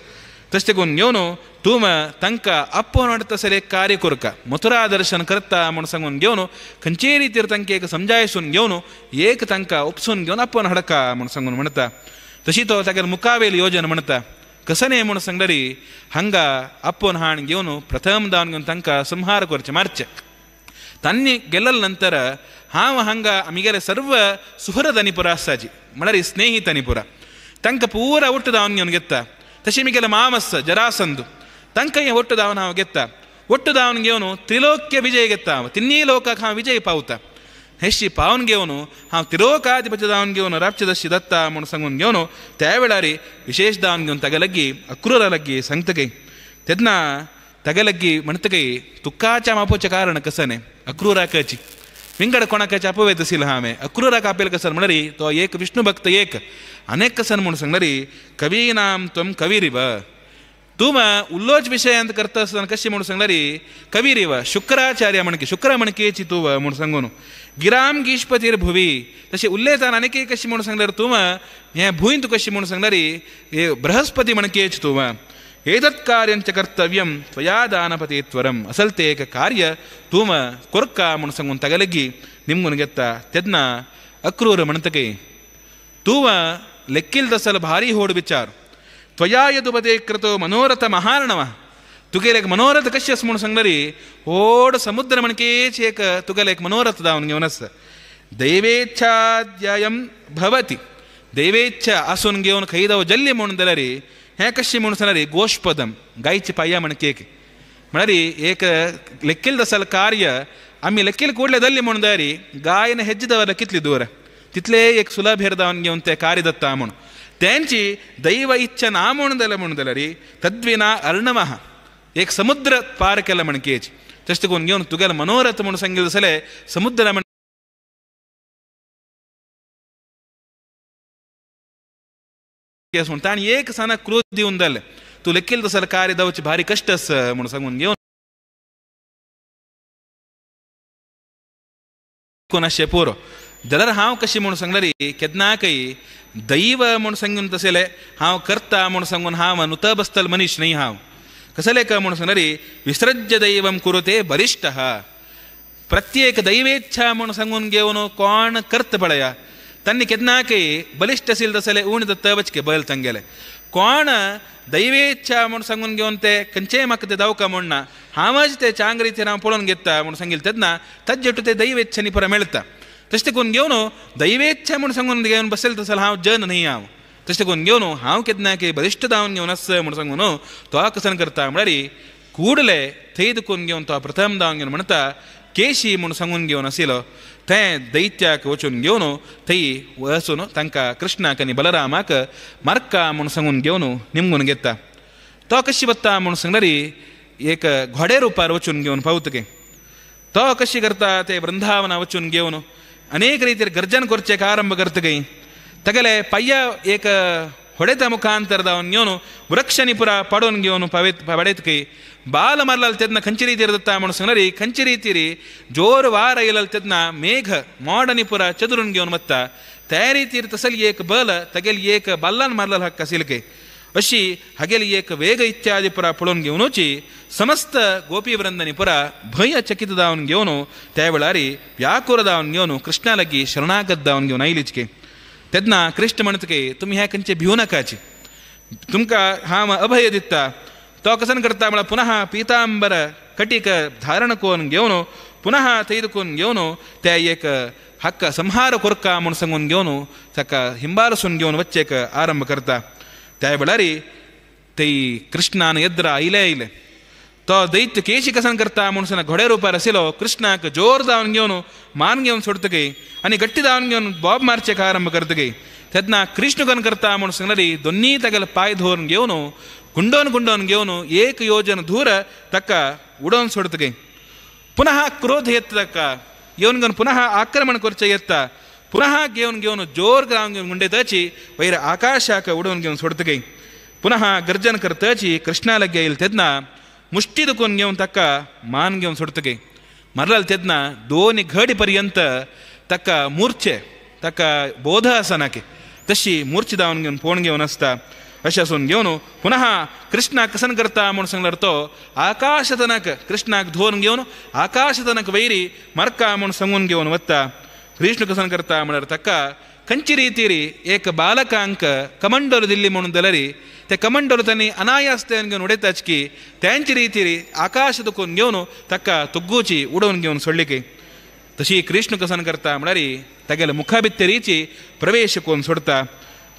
तशें देखून घेवन तूं तांकां आपोवन हाडटा तसलें एक कार्य करका मथुरा दर्शन करता म्हूण सांगून घेवन खंयचेय रितीर तांकां एक समजायसून घेवन एक तांकां उपसून घेवन आपोवन हाडका म्हूण सांगून म्हणटा तशी तो तागेले मुखावेली योजन म्हणटा कसने म्हूण सांगल्यार हांगा आपोवन हाण घेवन प्रथम दावन घेवन तांकां संहार करचें मारचें तांणी गेल्ले नंतर हांव हांगा आमगेले सर्व सुहृद आनी पुरा आसाची म्हळ्यार स्नेहित आनी पुरा तांकां पुरा ಒಟ್ಟು ದಾವನ್ घेवन घेता तशें मिगेले माम आसा जरासंदू तांकां ಒಟ್ಟು ದಾವನ್ हांव घेता ಒಟ್ಟು ದಾವನ್ घेवन त्रिलोक्य विजय घेता हांव तिन्ही लोकांक हांव विजय पावता हेशी पावन घेवन हांव त्रिलोकाधिपती दावन घेवन राबचे दशी दत्ता म्हूण सांगून घेवन त्या वेळार विशेष दावन घेवन तागे लागीं अक्रूरा लागीं सांगतकय तेन्ना तागे लागीं म्हणटकय तुकाच्या मापोचें कारण कसं न्ही अक्रूराकाची विंगड कोणाकाचे अपवेत आशिल्लो हांवें अक्रूराक आपयल कसन म्हणल्यार तो एक विष्णु भक्त एक अनेक कसन म्हूण सांगल्यार कवीनाम त्वं कविरिव तूं उल्लोच विशयांत करता आसतना कशें म्हूण सांगल्यार कविरिव शुक्राचार्य म्हणके शुक्र म्हणकेची तूं म्हूण सांगून गिराम गीष्पतीर भुवी तशें उल्लेतान आनीक कशें म्हूण सांगल्यार तूं हें भूंय तूं कशें म्हूण सांगल्यार हे बृहस्पती म्हणकेच तूं एतत् कार्यं च कर्तव्यं त्वया दानपते त्वरम् असल ते एक कार्य तूं कोरका म्हूण सांगून तागे लागीं निमगून घेता तेन्ना अक्रूर म्हणटकय तूं लेक्कील तसल भारी होड विचार त्वया यदुपते कृतो मनोरथ महार्णव तुगेले एक मनोरथ कशें आसा म्हूण सांगल्यार व्हड समुद्र म्हणकेच एक तुगेले एक मनोरथ दावन घेवन आसा दैवेच्छाद्ययं भवति दैवेच्छा आसून घेवन खंय दाव जल्ली म्हूण जाल्यार हें कशें म्हूण सांगल्यार गोष्पदम गायचे पांया म्हणके म्हळ्यार एक लेक्कील तसल कार्य आमी लेक्कील ಕೂಡಲೇ दल्ली म्हूण जाल्यार गायन हेज्जे दवरल्यार कितली दूर तितले एक सुलभ हेर दावन घेवन तें कार्य दत्ता म्हूण तेंची दैव इच्छा ना म्हूण जाल्यार म्हूण जाल्यार तद्विना अर्णवः एक समुद्र पार केला म्हणकेच तशें करून घेवन तुगेले मनोरथ म्हूण सांगिल्लें जाल्यार समुद्र म्हण ताणें एक सना क्रोध दिवन जालें तूं लेखील तसलें कार्य जावचें भारी कश्ट आसा म्हूण सांगून घेवन कोण पुरो जाल्यार हांव कशें म्हूण सांगल्यार केन्नाकय दैव म्हूण सांगून तसलें हांव करता म्हूण सांगून हांव नुत बसतल मनीस न्हय हांव कसलें काय म्हूण सांगल्यार विसृज्य दैवं कुरुते बरिश्ट प्रत्येक दैवेच्छा म्हूण सांगून घेवन कोण करता पळया तांणी केन्नाकय बलिश्ट आशिल्लें तसलें उण दत्ता वचके बल तांगेलें कोण दैवेच्छा म्हूण सांगून घेवन ते खंयचेय म्हाका ते दावका म्हूण ना हांवच ते चांग रितीन हांव पळोवन घेता म्हूण सांगिल्लें तेन्ना ताजेटू ते दैवेच्छांनी परा मेळटा तशें देखून घेवन दैवेच्छा म्हूण सांगून घेवन बसले तसो हांव जन न्हय हांव तशें देखून घेवन हांव केन्नाकय बलिश्ट दावन घेवन आसा म्हूण सांगून तो कसन करता म्हळ्यार ಕೂಡಲೇ थंय देखून घेवन तो प्रथम दावन घेवन म्हणटा केशी म्हूण सांगून घेवन आशिल्लो तें दैत्याक वचून घेवन थंय वचून तांकां कृष्णाक आनी बलरामाक मारका म्हूण सांगून घेवन निमगून घेता तो कशी वता म्हूण सांगल्यार एक घोडे रुपार वचून घेवन पावतके तो कशी करता ते वृंदावना वचून घेवन अनेक रितीर गर्जन करचें आरंभ करतकय तागेले पांया एक होडेता मुखांतर दावन घेवन वृक्षांनी पुरा पाडून घेवन पावेत पाडेतकय बाल मारलाल तेन्ना खंयचे रितीर दत्ता म्हूण सांगल्यार खंयचे रितीर जोर वार आयलाल तेन्ना मेघ मोड आनी पुरा चदरून घेवन वता त्या रितीर तसली एक बल तागेली एक बाल्लान मारलाल हक्क आशिल्ले अशी हागेली एक वेग इत्यादी पुरा पळोवन घेवनूची समस्त गोपी वृंदांनी पुरा भंय चकित दावन घेवन त्या वेळार व्याकुर दावन घेवन कृष्णा लागीं शरणागत दावन घेवन आयलीच तेन्ना कृष्ण म्हणटके तुमी ह्या खंयचे भिवू नाकाची तुमकां हांव अभय दिता तो कसन करता म्हळ्यार पुनः पीतांबर कटीक धारण करून घेवन पुनः थंय करून घेवन त्या एक हक्क संहार कोरका म्हूण सांगून घेवन ताका हिंबारसून घेवन वच्चेक आरंभ करता त्या वेळार थंय कृष्णान येद्रा आयले आयले तो दैत्य केशी कसन करता म्हूण सांग घोडे रुपार आशिल्लो कृष्णाक जोर दावन घेवन मान घेवन सोडतकय आनी गट्टी दावन घेवन बॉब मारचेक आरंभ करतकय तेन्ना कृष्ण कन करता म्हूण सांगल्यार दोन्ही तागेले पांय धरून घेवन गुंडोवन गुंडोवन घेवन एक योजन धूर ताका उडोवन सोडतकय पुनः क्रोध येता ताका येवन घेवन पुनः आक्रमण करचें येता पुनः घेवन घेवन जोर ग्रावन घेवन गुंडेताची वयर आकाशाक उडोवन घेवन सोडतगे पुनः गर्जन करताची कृष्णाला येईल तेन्ना मुष्टी दुखून घेवन ताका मान घेवन सोडतगे मरलाल तेन्ना दोन घडी पर्यंत ताका मूर्छे ताका बोध आसना की तशी मूर्छे धांवन घेवन फोण घेवन आसता अशें आसून घेवन पुनः कृष्णाक कसन करता म्हूण सांगल्यार तो आकाशतनक कृष्णाक धोवन घेवन आकाशतनक वैरी मरका म्हूण सांगून घेवन वता. कृष्ण कसन करता म्हळ्यार ताका खंयची रितीरी एक बालकांक कमंडोल दिल्ली म्हणून जाल्यार ते कमंडोल तांणी अनायास घेवन उडयताच की त्यांची रितीरी आकाश दुखून घेवन ताका तुग्गूची उडोवन घेवन सोडली की तशी कृष्ण कसन करता म्हळ्यार तागेल्या मुखाभित्तरीची प्रवेश करून सोडता.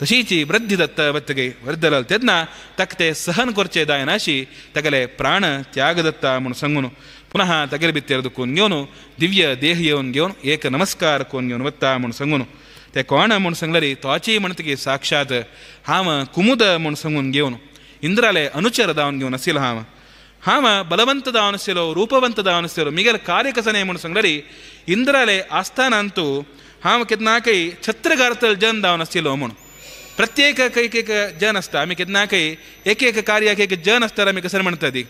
तशीची वृद्धी दत्त वत्तगे वृद्धलाल तेन्ना ताका ते सहन करचे जायनाशी तागेले प्राण त्याग दत्ता म्हूण सांगून पुनः तागेले भितर दुखून घेवन दिव्य देह येवन घेवन एक नमस्कार करून घेवन वता म्हूण सांगून ते कोण म्हूण सांगल्यार तोची म्हणटकीर साक्षात हांव कुमुद म्हूण सांगून घेवन इंद्राले अनुचर दावन घेवन आशिल्लो हांव हांव बलवंत दावन आशिल्लो रूपवंत दावन आशिल्लो मिगेल कार्य कशें म्हूण सांगल्यार इंद्राले आस्थानांतू हांव केन्नाकय छत्रगार्तल जन दावन आशिल्लो म्हूण. प्रत्येक एक एक जन आसता आमी केन्नाकय एक एक कार्याक एक जन आसता आमी कशें म्हणटा ती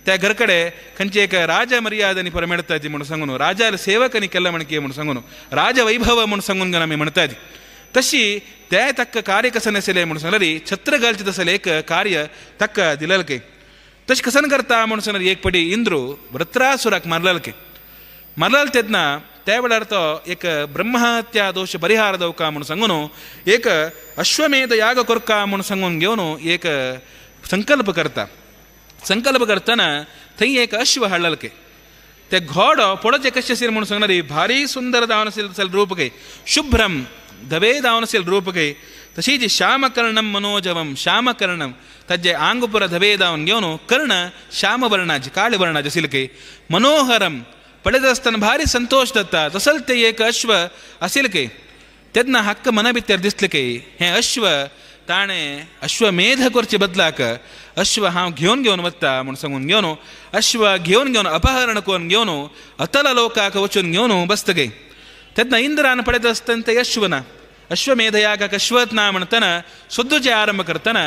त्या घर कडेन खंयची एक राजा मर्याद आनी पर मेळटा ती म्हूण सांगून राजाले सेवक आनी केल्ले म्हणकी म्हूण सांगून राजवैभव म्हूण सांगून आमी म्हणटा ती तशी ते ताका कार्य कशें आशिल्लें म्हूण सांगल्यार छत्र घालचें तसलें एक कार्य ताका दिलेलें की तशें कसन करता म्हूण सांगल्यार एक पटी इंद्रू वृत्रासुराक मारलेलो की मारलेलो तेन्ना त्या वेळार तो एक ब्रह्महत्या दोश परिहार दवका म्हूण सांगून एक अश्वमेध याग करका म्हूण सांगून घेवन एक संकल्प करता. संकल्प करतना थंय एक अश्व हाडलेलो की ते घोडो पळोवचें कशें आशिल्लें म्हूण सांगल्यार भारी सुंदर जावन आशिल्लें रूप काय शुभ्रम धवे जावन आशिल्लें रूप काय तशीच श्यामकर्णम मनोजवम श्यामकर्णम ताजे आंगपुर धवे जावन घेवन कर्ण श्यामवर्णाचे काळे वर्णाचे आशिल्लें काय मनोहरम पळयत आसतना भारी संतोश जाता तसोच ते एक अश्व आशिल्लें काय तेन्ना हक्क मना भितर दिसलें काय हें अश्व ताणें अश्वमेध करचे बदलाक अश्व हांव घेवन घेवन वता म्हूण सांगून घेवन अश्व घेवन घेवन अपहरण करून घेवन अतल लोकाक वचून घेवन बसता गे. तेन्ना इंद्रान पळयत आसतना ते अश्व ना अश्वमेधयागाक अश्वत ना म्हणटना सोदूचे आरंभ करतना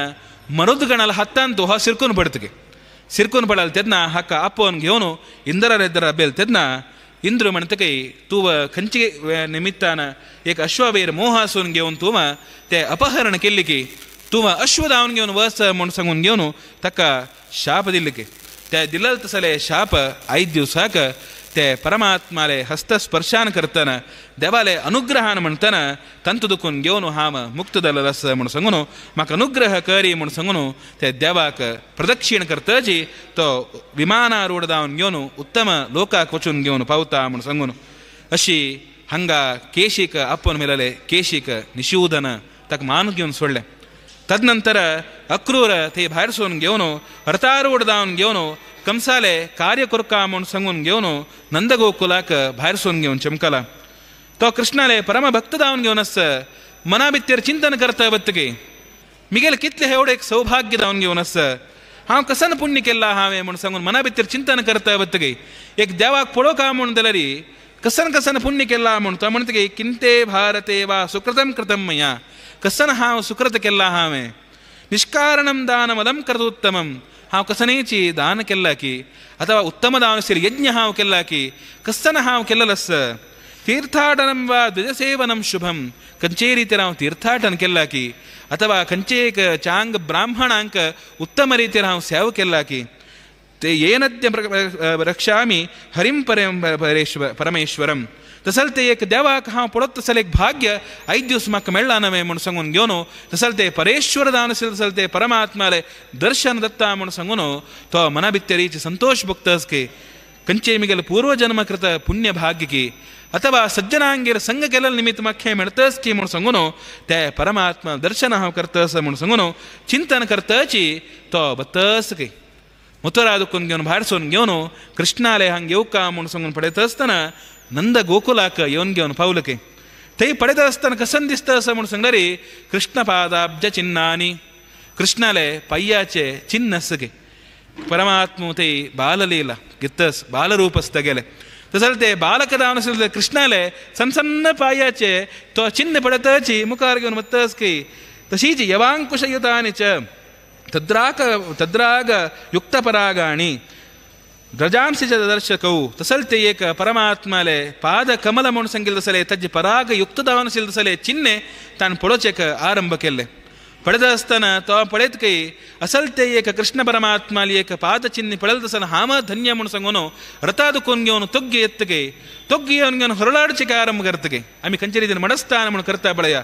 मरुदगणाला हातान तो हो सिरकून पडटा गे. सिरकून पडल तेन्ना हाका आपोवन घेवन इंद्रार अबेल तेन्ना इंद्र म्हणटा की तूं खंयचे निमित्तान एक अश्ववेर मोह आसून घेवन तूं ते अपहरण केल्ली की तूं अश्व धांवन घेवन वच म्हूण सांगून घेवन ताका शाप दिल्ले की ते दिल्ले तसले शाप आयज दिवसाक ते परमात्माले हस्तस्पर्शान करतना देवाले अनुग्रहान म्हणटना तांतू दुखून घेवन हांव मुक्त जाल्लो आसा म्हूण सांगून म्हाका अनुग्रह करी म्हूण सांगून ते देवाक प्रदक्षिण करताची तो विमानारूढ जावन घेवन उत्तम लोकाक वचून घेवन पावता म्हूण सांगून अशी हांगा केशीक आपोवन मेळले केशीक निशूदन ताका मान घेवन सोडलें. तदनंतर अक्रूर ते भायर सोन घेवन रथारूढ जावन घेवन कंसाले कार्य करका म्हूण सांगून घेवन नंदगोकुलाक भायर सोन घेवन चमकला. तो कृष्णाले परम भक्त जावन घेवन आस मना भितर चिंतन करता वतकी मिगेल कितले एवढे एक सौभाग्य जावन घेवन आस हांव कसन पुण्य केल्ला हांवें म्हूण सांगून मना भितर चिंतन करता वतकी एक देवाक पळोवका म्हूण जाल्यार कसन कसन पुण्य केल्ला म्हूण तो म्हणटकी किंते भारते वा सुकृतम कृतम मया कसन हांव सुकृत केल्ला हांवें निष्कारणम दानमलम करतोत्तमम हांव कसनेची दान केल्ला की अथवा उत्तम दान आशिल्लें यज्ञ हांव केल्ला की कसन हांव केल्लें आस तीर्थाटनं वा द्विजसेवनं शुभम खंयचे रितीन हांव तीर्थाटन केल्ला की अथवा खंयचे एक चांग ब्राह्मणांक उत्तम रितीन हांव सेवा केल्ला की ते येनद्य रक्षामि हरिं परमेश्वरम तसल ते एक देवाक हांव पळोत तसल एक भाग्य आयज दीस म्हाका मेळ्ळा नवें म्हूण सांगून घेवन तसल ते परेश्वर दान आशिल्लें तसल ते परमात्माले दर्शन दत्ता म्हूण सांगून तो मना भितरीची संतोष भोगतास की खंयचे मिगेले पूर्वजन्मकृत पुण्य भाग्य की अथवा सज्जनांगेर संग केल्ले निमित्त म्हाका हें मेळटस की म्हूण सांगून ते परमात्मा दर्शन हांव करतस म्हूण सांगून चिंतन करताची तो बतस की मथुरा दुखून घेवन भायर सोन घेवन कृष्णाले हांग येवका म्हूण सांगून पळयता आसतना नंद गोकुलाक येवन घेवन पावले की थंय पळयता आसतना कसन दिसता असं म्हूण सांगल्यार कृष्ण पादाब्ज चिन्नानी कृष्णाले पाय्याचे चिन्न आसा की परमात्मा थंय बाललीला गित्तस बालरूप आसता गेले तसले ते बालक जावन आशिल्ले कृष्णाले सन्न सन्न पांयाचे तो चिन्न पडतची मुखार घेवन वतच की तशीच यवांकुशयुतानि च तद्राग तद्राग युक्तपरागाणि रजांसी च दर्शकौ तसलते एक परमात्माले पाद कमल म्हूण सांगिल्लें तसले ताजे पराग युक्त जावन आशिल्ले तसले चिन्ने ताणें पळोवचेक आरंभ केल्ले. पळयता आसतना तो पळयत की असल ते एक कृष्ण परमात्माली एक पाद चिन्ने पळयता आसतना हांव धन्य म्हूण सांगून रथा दुखून घेवन तोग्गी येतके तोग्गी येवन घेवन ಹೊರಳಾಡ್ಚಿಕೆ ಆರಂಭ ಕರ್ತಗೆ आमी खंयचे रितीन मडस्थान म्हूण करता पळया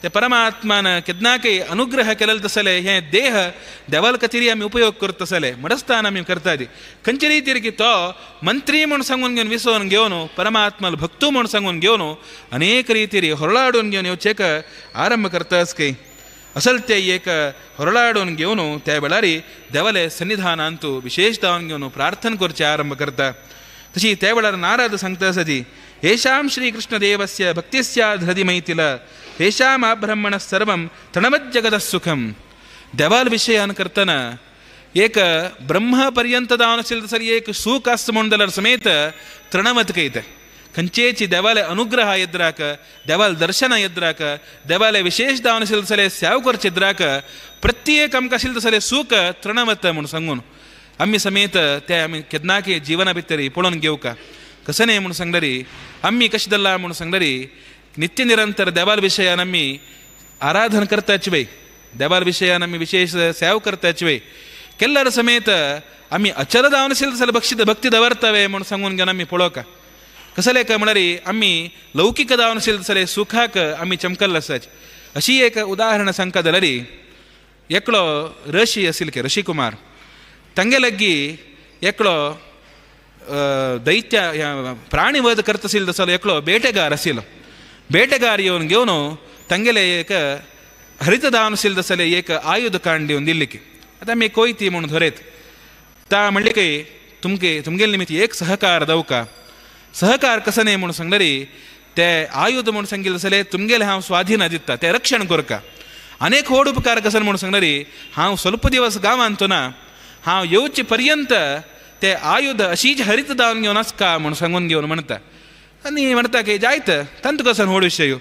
ते परमात्मान केन्नाकय अनुग्रह केलेलो तसले हे देह देवाल खातीर आमी उपयोग करता तसले मडस्थान आमी करता ती खंयचे रितीर की तो मंत्री म्हूण सांगून घेवन विसोवन घेवन परमात्माल भक्तू म्हूण सांगून घेवन अनेक रितीर ಹೊರಳಾಡून घेवन येवचेक आरंभ करताच की असल ते एक ಹೊರಳಾಡून घेवन त्या वेळार देवाले सन्निधानांतू विशेष जावन घेवन प्रार्थना करचें आरंभ करता. तशी त्या वेळार नारद सांगता आसा ती येषां श्रीकृष्णदेवस्य भक्ति स्याद् हृदि मैथिल येषाम् आब्रह्मणः सर्वं तृणवज्जगतः सुखं. देवाल विशयान करतना एक ब्रह्म पर्यंत जावन आशिल्लें तसलें एक सूख आसता म्हूण जाल्यार समेत तृणवत कयता खंयचेची देवाले अनुग्रह येद्राक देवाल दर्शन येद्राक देवाले विशेष जावन आशिल्लें तसलें सेव करचें येद्राक प्रत्येक आमकां आशिल्लें तसलें सूख तृणवत म्हूण सांगून आमी समेत ते आमी केन्नाकी जिवना भितर पळोवन घेवका कसं न्हय म्हूण सांगल्यार आमी कशें जालां म्हूण सांगल्यार नित्य निरंतर देवाल विशयान आमी आराधन करताच वय देवाल विशयान आमी विशेष सेव करताच वय केल्ल्यार समेत आमी अचल जावन आशिल्लें तसलें भक्ती भक्ती दवरतावे म्हूण सांगून घेवन आमी पळोवका कसलें काय म्हळ्यार आमी लौकीक जावन आशिल्लें तसलें सुखाक आमी चमकल्ले आसाच. अशी एक उदाहरण सांगता जाल्यार एकलो ऋषी आशिल्ले की ऋषिकुमार तांगे लागीं एकलो दैत्य प्राणीवध करता आशिल्लो तसलो एकलो बेटेगार आशिल्लो. बेटेगार येवन घेवन तांगेले एक हरित जावन आशिल्लें तसलें एक आयुध कांड येवन दिल्ली की आतां आमी कोयती म्हूण धरयत ता म्हणलें की तुमगे तुमगेले निमित्त एक सहकार दवका सहकार कसो न्हय म्हूण सांगल्यार ते आयुध म्हूण सांगिल्लें तसलें तुमगेलें हांव स्वाधीन दिता तें रक्षण करका. अनेक व्हड उपकार कसो म्हूण सांगल्यार हांव स्वल्प दिवस गांवांत ना हांव येवचे पर्यंत ते आयुध अशीच हरित जावन घेवन आसका म्हूण सांगून घेवन म्हणटा आनी म्हणटा की जायत तांतू कसो व्हड विशय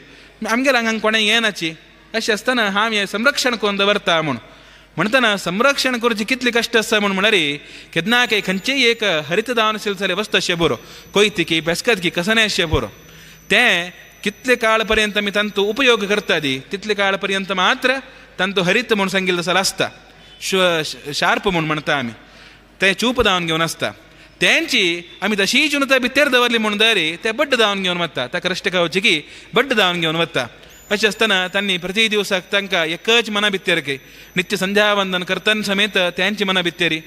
आमगेल्या हांगा कोणें येनाची अशें आसतना हांव हें संरक्षण करून दवरता म्हूण म्हणटना संरक्षण करचें कितलें कश्ट आसता म्हूण म्हळ्यार केन्ना काय खंयचेय एक हरित जावन आशिल्लें जाल्यार वस्त अशें बरो कोयती की बेस्कत की कसं न्हय अशें बरो तें कितले काळ पर्यंत आमी तांचो उपयोग करता ती तितले काळ पर्यंत मात्र तांचो हरित म्हूण सांगिल्लें तसो आसता शार्प म्हूण म्हणटा आमी तें चूप जावन घेवन आसता तेंची आमी तशीच उरता भितर दवरली म्हूण दरी ते बड्ड जावन घेवन वता ताका रश्ट खावची की बड्ड जावन घेवन वता. अशें आसतना तांणी प्रति दिवसाक तांकां एकच मना भितर की नित्य संध्यावंदन करतना समेत तेंची मना भितरी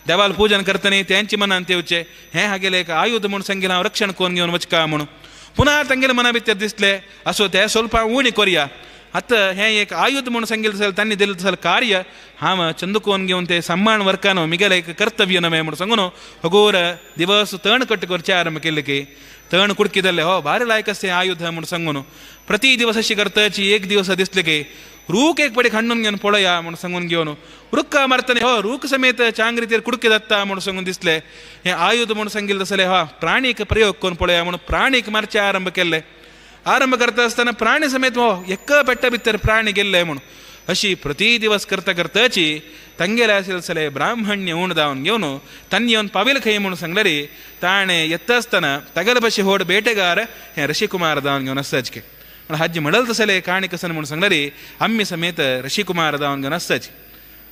देवाल पूजन करतना तेंची मनान तेवचें हें हागेलें एक आयुध म्हूण सांगिल्लें हांव रक्षण करून घेवन वचका म्हूण पुन्हा तांगेले मना भितर दिसलें असो तें स्वल्प उणी करया आतां हें एक आयुध म्हूण सांगिल्लें जाल्यार तांणी दिलें तसलें कार्य हांव चंदकोन घेवन तें सांबाळ वर्कान मिगेलें एक कर्तव्य नवें म्हूण सांगून हगोर दिवस तण कट करचें आरंभ केलें की तण कुडकी जाल्लें हो भारी लायक आसा हें आयुध म्हूण सांगून प्रति दिवस अशी करताची एक दिवस दिसलें की रूख एक पडी खांडून घेवन पळया म्हूण सांगून घेवन रुक्का मारतना हो रूख समेत चांग रितीर कुडके जाता म्हूण सांगून दिसलें हें आयुध म्हूण सांगिल्लें तसलें हा प्राणीक प्रयोग करून पळया म्हूण प्राणीक मारचें आरंभ केल्लें. आरंभ करता आसतना प्राणी समेत हो एक पेट्टा भितर प्राणी गेल्ले म्हूण अशी प्रति दिवस करता करताची तांगेले आशिल्लें तसलें ब्राह्मण्य उण जावन घेवन तांणी येवन पाविल खंय म्हूण सांगल्यार ताणें येता आसतना तागेले भाशेन व्हड बेटेगार हें ऋषिकुमार जावन घेवन आसताच की म्हण हाजी म्हणल तसलें काणी कसन म्हूण सांगल्यार आमी समेत ऋषिकुमार जावन घेवन आसताच.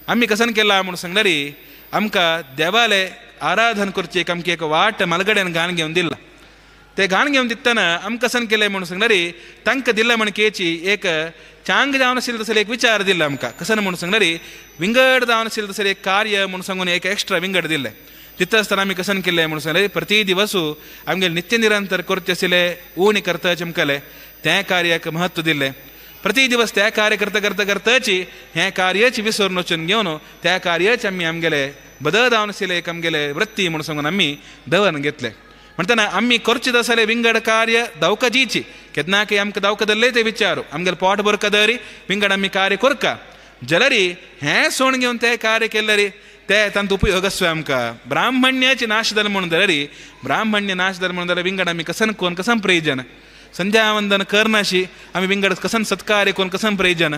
आमी कसन केला म्हूण सांगल्यार आमकां देवाले आराधन करचें एक आमकां एक वाट मालगड्यान घाण घेवन दिला ते घाण घेवन दितना आमकां कसन केलें म्हूण सांगल्यार तांकां दिला म्हण केची एक चांग जावन आशिल्लें तसलें एक विचार दिला आमकां कसन म्हूण सांगल्यार विंगड जावन आशिल्लें तसलें एक कार्य म्हूण सांगून एक एक्स्ट्रा विंगड दिलें तितलें आसतना आमी कसन केलें म्हूण सांगल्यार प्रति दिवसू आमगेले नित्य निरंतर करचें आशिल्लें उणी करता चमकलें तें कार्याक महत्व दिलें प्रति दिवस त्या कार्य करता करता करताची हें कार्याची विसरून वचून घेवन त्या कार्याचे आमी आमगेले बदल जावन आशिल्लें एक आमगेले वृत्ती म्हूण सांगून आमी दवरून घेतलें. म्हणटना आमी करचें तसलें विंगड कार्य दावका जीची केन्नाकय आमकां दावका धरलें ते विचारू आमगेलें पोट भरका दरी विंगड आमी कार्य करका जाल्यार हें सोण घेवन तें कार्य केल्यार ते तांचो उपयोग आसतोय आमकां. ब्राह्मण्याची नाश जालो म्हणून जाल्यार, ब्राह्मण्य नाश जालो म्हणून जाल्यार विंगड आमी कसन कोन कसन प्रयोजन. संध्यावंदन करनाशी आमी विंगड कसन सत्कार कोन कसन प्रयोजन.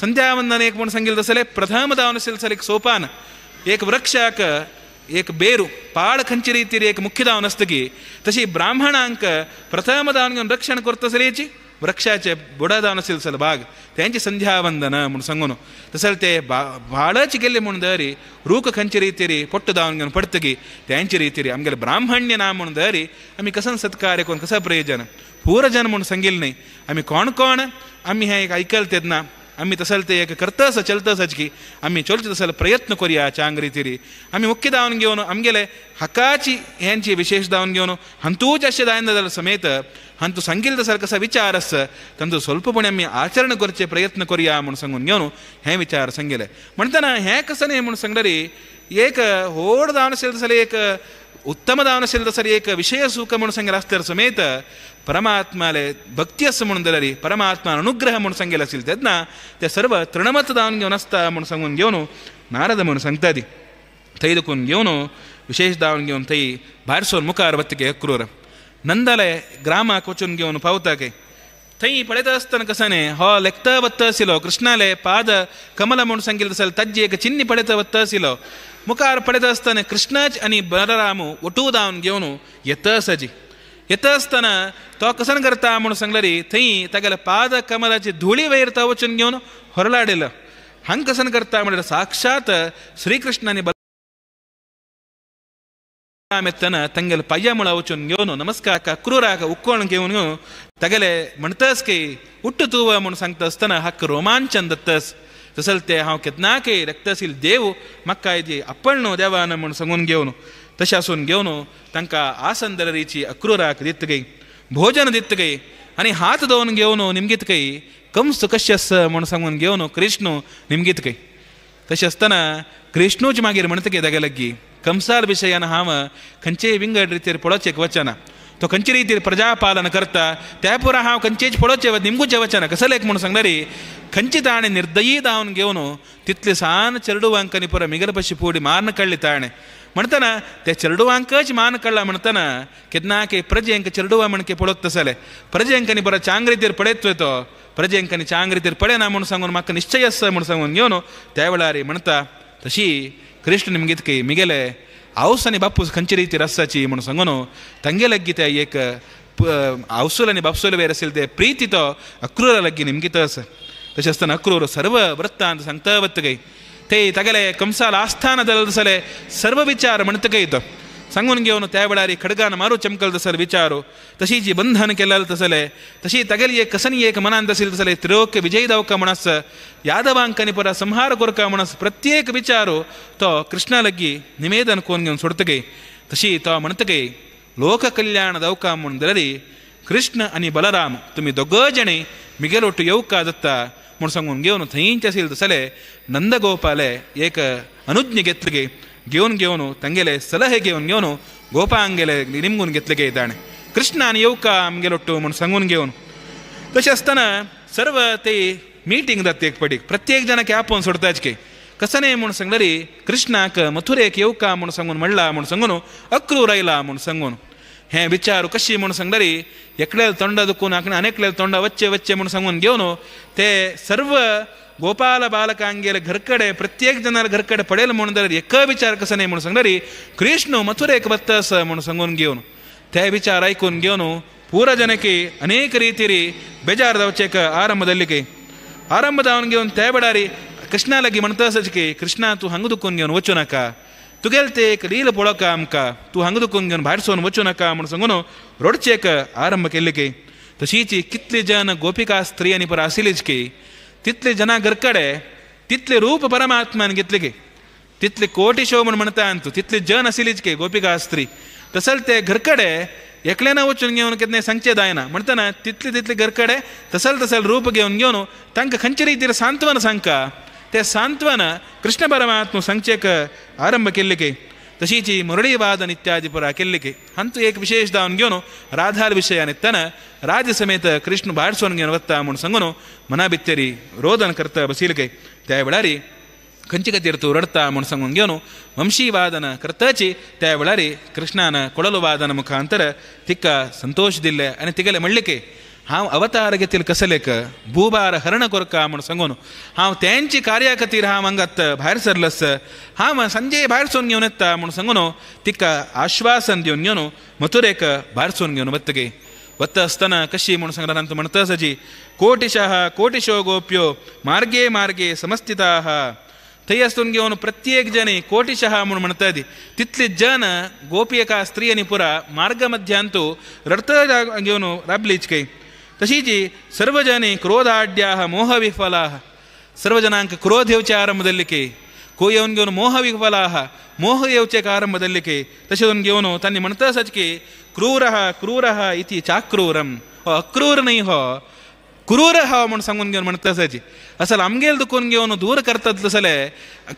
संध्यावंदन एक म्हूण सांगिल्लें तसलें प्रथम जावन आशिल्लें जाल्यार एक सोपान, एक वृक्षाक एक बेरू पाड खंयचे रितीर एक मुख्य जावन आसता की तशी ब्राह्मणांक प्रथम जावन घेवन रक्षण करता सलेची वृक्षाचे बुडा जावन आशिल्लो सल भाग तेंचे संध्यावंदन म्हूण सांगून तशें ते भाडच गेल्ले म्हूण दरी रूख खंयचे रितीर पोट्ट जावन घेवन पडतगी तेंचे रितीर आमगेले ब्राह्मण्य ना म्हूण दरी आमी कसन सत्कार कोण कसो प्रयोजन. पूरजन म्हूण सांगिल्लें न्ही आमी कोण कोण आमी हें एक आयकल तेन्ना आमी तसल ते एक करतस चलतसच की आमी चलचे तसल प्रयत्न करुया चांग रितीरी. आमी मुख्य दावन घेवन आमगेले हकाची हेंची विशेष दावन घेवन हंतूच अशें जायना जाल्यार समेत हंतू सांगिल्लें तसल कसा विचार आसा तांचो स्वल्पपणे आमी आचरण करचे प्रयत्न करुया म्हूण सांगून घेवन हें विचार सांगिल्लें. म्हणटना हें कसं न्ही म्हूण सांगल्यार एक व्हड जावन आशिल्लें तसलें एक उत्तम जावन आशिल्लें तसलें एक विशय सुख म्हूण सांगिल्लें आसल्यार समेत परमात्माले भक्ती आसा म्हणून जाल्यार परमात्मा अनुग्रह म्हूण सांगिल्लें आशिल्लें तेन्ना ते सर्व तृणमत जावन घेवन आसता म्हूण सांगून घेवन नारद म्हूण सांगता ती थंय दुखून घेवन विशेष जावन घेवन थंय भायर सोर मुखार वतके अक्रूर नंदाले ग्रामाक वचून घेवन पावता के थंय पळयता आसतना कसं न्ही हो लेखता वत्ता आशिल्लो कृष्णाले पाद कमल म्हूण सांगिल्लें तसलें ताजी एक चिन्नी पळयता वत्ता आशिल्लो मुखार पळयता आसतना कृष्णाच आनी बलराम ओटू जावन घेवन येता आसाची. येता आसतना तो कसन करता म्हूण सांगल्यार थंय तागेल्या पाद कमलाची धुळी वयर तो वचून घेवन होरलाडिलो. हांग कसन करता म्हणल्यार साक्षात श्रीकृष्ण आनी बलराम येतना तांगेले पांया मुळा वचून घेवन नमस्कार क्रूराक उक्कोण घेवन तागेले म्हणटास की उट्ट तूं म्हूण सांगता आसतना हाका रोमांचन दत्तस तसल ते हांव केन्नाकय रक्तशील देव म्हाका जी आपण न्हू देवान म्हूण सांगून घेवन तशें आसून घेवन तांकां आसन दलरीची अक्रूराक दितगय भोजन दितगय आनी हात धुवन घेवन निमगीतकय कंस कशें आसा म्हूण सांगून घेवन कृष्ण निमगीतकय. तशें आसतना कृष्णूच मागीर म्हणटकीर तागे लागीं कंसार विशयान हांव खंयचेय विंगड रितीर पळोवचें एक वचना, तो खंयचे रितीर प्रजापालन करता त्या पुरा हांव खंयचेच पळोवचें निमगुचें वचना. कसलें एक म्हूण सांगल्यार खंयची ताणें निर्दयी जावन घेवन तितले सान चेरडुवांक आनी पुरा मिगेले पशी पुडी मारून काडली ताणें म्हणटना त्या चेरडुवांकच मान काडला म्हणटना केन्ना प्रजेंक चेरडुवा म्हणके पळोवंक तसलें प्रजेंक आनी बरो चांग रितीर पळयत तो प्रजेंक आनी चांग रितीर पळयना म्हूण सांगून म्हाका निश्चय आसा म्हूण सांगून घेवन त्या वेळार म्हणटा तशी कृष्ण निमगीत मिगेले आवस आनी बापूस खंयचे रितीर आसाची म्हूण सांगून तांगे लागीं ते एक आवसूल आनी बापसूल वेर आशिल्ले ते प्रिती तो अक्रूरा लागीं निमगीत आसा. तशें आसतना अक्रूर सर्व वृत्तांत सांगता वतकय ते तागेले कंसाल आस्थान जालें तसले सर्व विचार म्हणटकय तो सांगून घेवन त्या वेळार खडगान मारू चमकल तसले विचारो तशी जी बंधन केलें तसले तशी तागेली एक कसनी एक मनांत आशिल्लें तसले त्रिलोक्य विजय दावका म्हणस यादवांक आनी पुरा संहार करका म्हणस प्रत्येक विचारो तो कृष्णा लागीं निवेदन कोन घेवन सोडतकय तशी तो म्हणटकय लोक कल्याण दावका म्हूण जाल्यार कृष्ण आनी बलराम तुमी दोग जाणी मिगेल ಒಟ್ಟು येवका जाता म्हूण सांगून घेवन थंयच आशिल्लें तसले नंदगोपाले एक अनुज्ञ घेतले घेवन घेवन तांगेले सलहे घेवन घेवन गोपांगेले निमगून घेतले गे ताणें कृष्णान येवका आमगेलो ಒಟ್ಟು म्हूण सांगून घेवन. तशें आसतना सर्व ते मिटींग जाता एक पटी प्रत्येक जाणाक आपोवन सोडताच की कसं न्ही म्हूण सांगल्यार कृष्णाक मथुरेक येवका म्हूण सांगून म्हणला म्हूण सांगून अक्रूर आयला म्हूण सांगून हें विचार कशी म्हूण सांगल्यार एकल्याल तोंडा दुखून अनेकल्याल तोंडा वच्चे वच्चे म्हूण सांगून घेवन ते सर्व गोपाल बालकांगेले घरकडे प्रत्येक जनार घरकडे पडेल म्हणून जाल्यार एक विचार कसो न्ही म्हूण सांगल्यार कृष्ण मथुरेक वता आसा म्हूण सांगून घेवन ते विचार आयकून घेवन पुरा जनकी अनेक रितीरी बेजार जावचें आरंभ जाल्ली की आरंभ जावन घेवन त्या वेळार कृष्णा लागीं म्हणटा आसाच की कृष्णा तूं हांगा दुखून घेवन वचूं नाका, तुगेल ते एक लील पळोवका आमकां, तूं हांगा दुखून घेवन भायर सोन वचूं नाका म्हूण सांगून रडचें आरंभ केल्ली की. तशीच कितले जन गोपिका स्त्री आनी परा आशिल्लीच की तितले जनां घरकडे तितले रूप परमात्मान घेतले की तितले कोटिशो म्हूण म्हणटा तूं तितले जन आशिल्लीच की गोपिका स्त्री तसल ते घरकडे एकल्यान वचून घेवन कितें सांगचें जायना म्हणटना तितले तितले घरकडे तसल तसल रूप घेवन घेवन तांकां खंयचे रितीर सांत्वन सांगका ते सांत्वन कृष्ण परमात्मा सांगचेक आरंभ केल्ले की. तशीच मुरळी वादन इत्यादी पुरा केल्ले की हांतू एक विशेष जावन घेवन राधार विशयान येतना राज समेत कृष्ण भायर सोन घेवन वता म्हूण सांगून मना भितरी रोदन करता बशिल्ले की. त्या वेळार खंयचे खातीर तूं रडटा म्हूण सांगून घेवन वंशीवादन करताची त्या वेळार कृष्णान कोडलो वादन मुखांतर तिका संतोश दिल्ले आनी तिगेले म्हणले की हांव अवतार घेतील कसलेक भूभार हरण कोरका म्हूण सांगून हांव तेंची कार्या खातीर हांव हांगात भायर सरलस हांव संजय भायर सून घेवन येता म्हूण सांगून तिका आश्वासन दिवन घेवन मथुरेक भायर सून घेवन वतगे वता आसतना कशी म्हूण सांगला तांतूं म्हणटा आसाची कोटिशः कोटिशो गोप्यो मार्गे मार्गे समस्थिताः थंय आसून घेवन प्रत्येक जने कोटिशः म्हूण म्हणटा ती तितली जन गोपिका स्त्री आनी पुरा मार्ग मध्यांतू रडत घेवन राबलीच काय तशीच सर्वजने क्रोधाड्याः मोहविफलाः सर्वजनांक क्रोध येवचे आरंभ जाल्ले को येवन घेवन मोहविफलाः मोह येवचे आरंभ जाल्ले तशें येवन घेवन तांणी म्हणटा आसाच की क्रूरः क्रूरः इति चाक्रूरम हो अक्रूर न्हय हो क्रूर हा म्हूण सांगून घेवन म्हणटा आसाची असल आमगेल दुखून घेवन दूर करतात तसले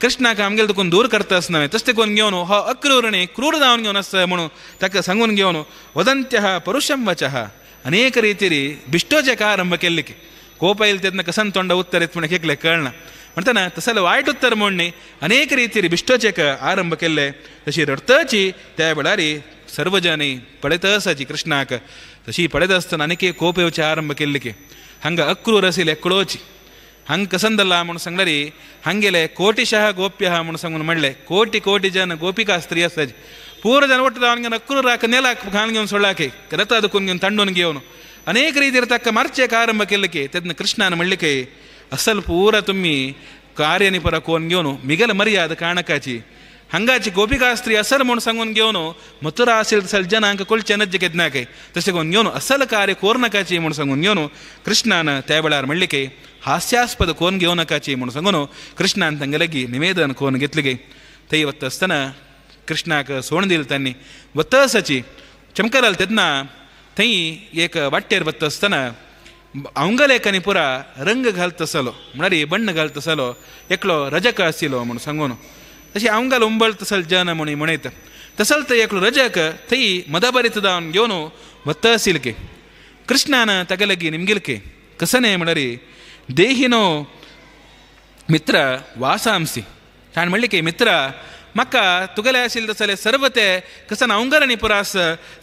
कृष्णाक आमगेल दुखून दूर करता आसना तशें करून घेवन हो अक्रूर न्हय क्रूर जावन घेवन आसा म्हणून ताका सांगून घेवन वदंत्यः परुषं वचः अनेक ರೀತಿಯಲ್ಲಿ ಬಿಷ್ಟೋಚಕ ಆರಂಭ ಕೆಲ್ಲಿಕ್ಕೆ ಕೋಪ ಇಲ್ತದನ್ನ ಕಸನ್ ತೊಂಡ ಉತ್ತರ ಎತ್ಮಣ ಕೇಕ್ಲೆ ಕಳ್ನ म्हणताना तसले वायट उत्तर म्हणणे अनेक ರೀತಿಯಲ್ಲಿ बिश्टोचेक आरंभ केल्ले तशी रडतची त्या वेळार सर्वजनी पळयत आसाची कृष्णाक तशी पळयत आसतना आनीक कोप येवचे आरंभ केल्ले हांगा अक्रूर आशिल्ले एकलोची हांगा कसंदला म्हूण सांगल्यार हांगेले कोटिशः गोप्यः म्हूण सांगून म्हणले कोटी कोटी जन गोपिका स्त्री आसाची पूर जन ಒಟ್ಟು ಅವನಿಗೆ ಅಕ್ರೂರಾಕ ನೆಲಾಕ್ घालून घेवन सोडलाके रथ दुखून घेवन तांडून घेवन अनेक ರೀತಿಯ ತಕ್ಕ मारचेक आरंभ केल्ले तेन्ना कृष्णान म्हणले असल पूरा तुम्ही कार्य परा कोन घेवन मिगल मर्याद काणकाची हांगाची गोपिका स्त्री असल म्हूण सांगून घेवन मथुरा असेल तसल जनांक कोळचे नज्जे केदनाके तशें करून घेवन असल कार्य कोरनकाची म्हूण सांगून घेवन कृष्णान त्या वेळार म्हणले की हास्यास्पद कोन घेवं नकाची म्हूण सांगून कृष्णान तांगेले निवेदन कोन घेतले गे थंय वता आसतना कृष्णाक सोण दिल तांणी वता आसाची चमकराल तेन्ना थंय एक वाटेर वता आसतना अवंगलेकांनी पुरा रंग घालत आसलो म्हळ्यार बण्ण घालत आसलो एकलो रजक आशिल्लो म्हूण सांगून तशें अवंगल उंबळत आसल जन म्हूण म्हणयता तसल थंय एकलो रजक थंय मदभरीत जावन घेवन वता आशिल्ले कृष्णान ताका लागीं निमगिलके कसने म्हळ्यार देहिनो मित्र वासांसी ताणें म्हणलें की मित्र म्हाका तुगेले आशिल्ले तसले सर्व ते कसन अवंगरांनी पुरा आस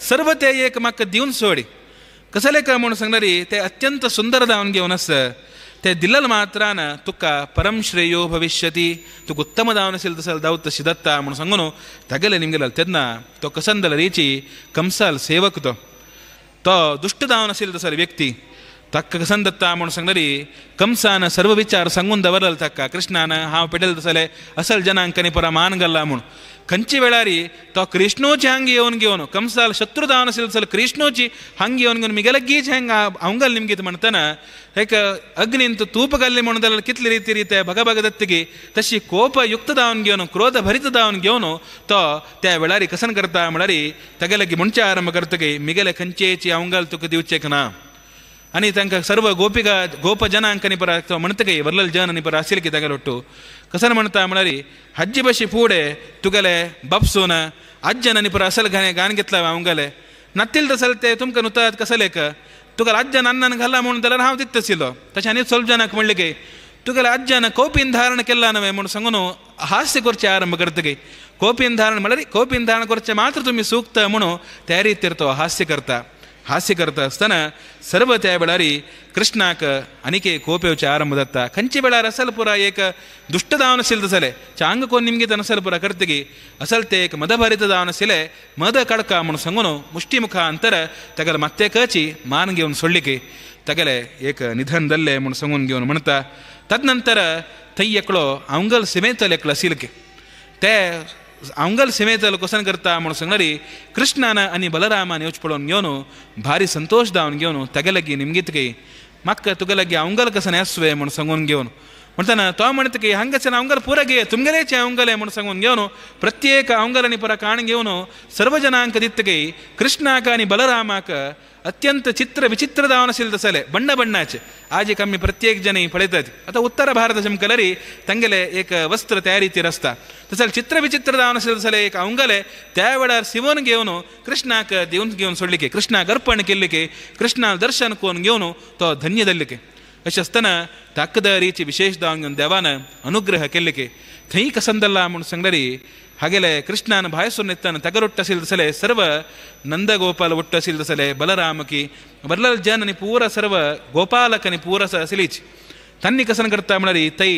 सर्व ते एक म्हाका दिवन सोडी कसले काय म्हूण सांगणारी ते अत्यंत सुंदर जावन घेवन आस ते दिल्लल मात्रान तुका परम श्रेयो भविष्यती तुका उत्तम जावन आशिल्ले तसल दावत तशी दत्ता म्हूण सांगून तागेले निमगेले तेन्ना तो कसंदल रेची कंसाल सेवक तो तो दुश्ट जावन आशिल्लो तसलो व्यक्ती ताका कसन दत्ता म्हूण सांगणारी कंसान सर्व विचार सांगून दवरल ताका कृष्णान हांव पेटल तसले असल जनांक आनी परा मान घाला म्हूण खंयचे वेळारी तो कृष्णोची हांग येवन घेवन कंसाल शत्रू जावन आशिल्लो तसलो कृष्णोची हांग येवन घेवन मिगेले हांग अवंगल निमगीत म्हणटना एक अग्नींत तूप घाल्ले म्हणून जाल्यार कितले रिती रिते भगभग दत्तगी तशी कोपयुक्त जावन घेवन क्रोध भरीत जावन घेवन तो त्या वेळारी कसन करता म्हळ्यार तागेले म्हणचे आरंभ करतगी मिगेले खंयचेची अवंगल तुका दिवचेक ना आनी तांकां सर्व गोपिका गोप जनांक आनी परा तो म्हणटकी वरलल जन आनी परा आशिल्ले की तागेले ಒಟ್ಟು कसन म्हणटा म्हळ्यार हज्जी बशी फुडें तुगेले बापसून आज्जन आनी परा असल गाणें गाण घेतला अवंगले नातील तसल ते तुमकां नुतात कसलेक तुका आज्जन अन्नान घाला म्हणून जाल्यार हांव दिता आशिल्लो तशें आनी स्वल्प जनाक म्हणलें की तुगेले आज्जन कोपीन धारण केला न्हय म्हणून सांगून हास्य करचें आरंभ करतकी कोपीन धारण म्हळ्यार कोपीन धारण करचें मात्र तुमी सुकता म्हणून त्या रितीर तो हास्य करता हास्य करता आसतना सर्व त्या वेळार कृष्णाक आनीक कोप येवचे आरंभ जाता खंयचे वेळार असल पुरा एक दुश्ट जावन आशिल्ले तसले चांग कोण निमगीत असल पुरा करतगी असल ते एक मदभरीत जावन आशिल्ले मद कडका म्हणून सांगून मुष्टिमुखा अंतर तागेले मात्तेकची मान घेवन सोडली की तागेले एक निधन जाल्लें म्हूण सांगून घेवन म्हणटा तदनंतर थंय एकलो अवंगल सिमेंतल एकलो आशिल्ले की ते अवंगल सिमेंतल कसन करता म्हणून सांगणारी कृष्णान आनी बलरामान येवचे पळोवन घेवन भारी संतोश जावन घेवन तागे लागीं निमगीत की म्हाका तुगे लागीं अवंगल कसन आसवे म्हूण सांगून घेवन म्हणटना तो म्हणटा की हांगाच्यान अवंगल पुरा घे तुमगेलेचे अवंगले म्हूण सांगून घेवन प्रत्येक अवंगल आनी पुरा काण घेवन सर्व जनांक दित की कृष्णाक आनी बलरामाक अत्यंत चित्र विचित्र जावन आशिल्ले तसले बण्ण बण्णाचे आज एक आमी प्रत्येक जन पळयतात आतां उत्तर भारत चमकलरी तांगेले एक वस्त्र त्या रितीर आसता तसले चित्र विचित्र जावन आशिल्ले तसले एक अवंगले त्या वेळार शिवून घेवन कृष्णाक दिवन घेवन सोडले की कृष्णाक अर्पण केल्ले की कृष्णाक दर्शन करून घेवन तो धन्य जाल्ले की अशें आसतना ताकदारीची विशेष जावन घेवन देवान अनुग्रह केल्ले की थंय कसंदल्ला म्हूण सांगलेरी हागेले कृष्णान भायसून येताना तगरुट्ट आशिल्ले तसले सर्व नंदगोपाल ಒಟ್ಟು आशिल्ले तसले बलरामकी बरल जन आनी पूरा सर्व गोपालक आनी पूरा आशिल्लीच तांणी कसन करता म्हळ्यार थंय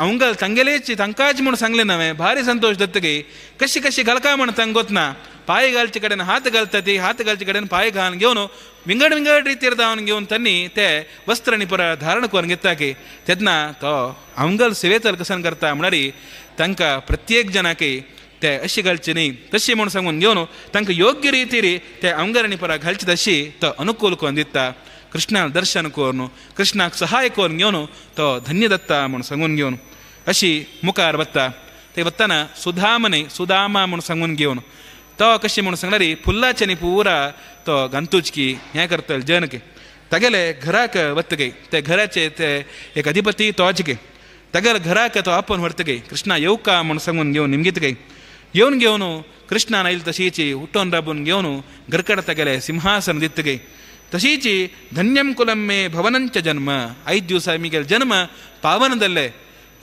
अवंगल तांगेलेच तांकांच म्हूण सांगलें नवें भारी संतोश दत्तगे कशी कशी घालका म्हण तांक गोतना पाय घालचे कडेन हात घालता ती हात घालचे कडेन पाय घालून घेवन विंगड विंगड रितीर धांवन घेवन तांणी ते वस्त्र आनी पुरा धारण करून घेता की तेन्ना तो अवंगल सेवेतल कसन करता म्हळ्यार तांकां प्रत्येक जनाक ते अशी घालचे न्ही तशी म्हूण सांगून घेवन तांकां योग्य रितीर ते अवंगल आनी पुरा घालचे तशी तो अनुकूल करून दिता कृष्णाक दर्शन करून कृष्णाक सहाय करून घेवन तो धन्य दत्ता म्हूण सांगून घेवन अशी मुखार वता ते वतना सुधामने सुदामा म्हूण सांगून घेवन तो कशी म्हूण सांगल्यार फुल्लाच्यानी पुरा तो गंतुचकी हें करतले जनके तागेले घराक वतगे ते घराचे ते एक अधिपती तोच गे तागेले घराक तो आपोवन व्हरतगे कृष्णा येवका म्हूण सांगून घेवन निमगीत येवन घेवन कृष्णान आयल तशीची उठोवन राबून घेवन घरकड तागेले सिंहासन दितगे तशीची धन्यम कुलम मे भवनंच जन्म ಐದು ದಿವಸ ಮಿಗೆಲ್ ಜನ್ಮ ಪಾವನದಲ್ಲೇ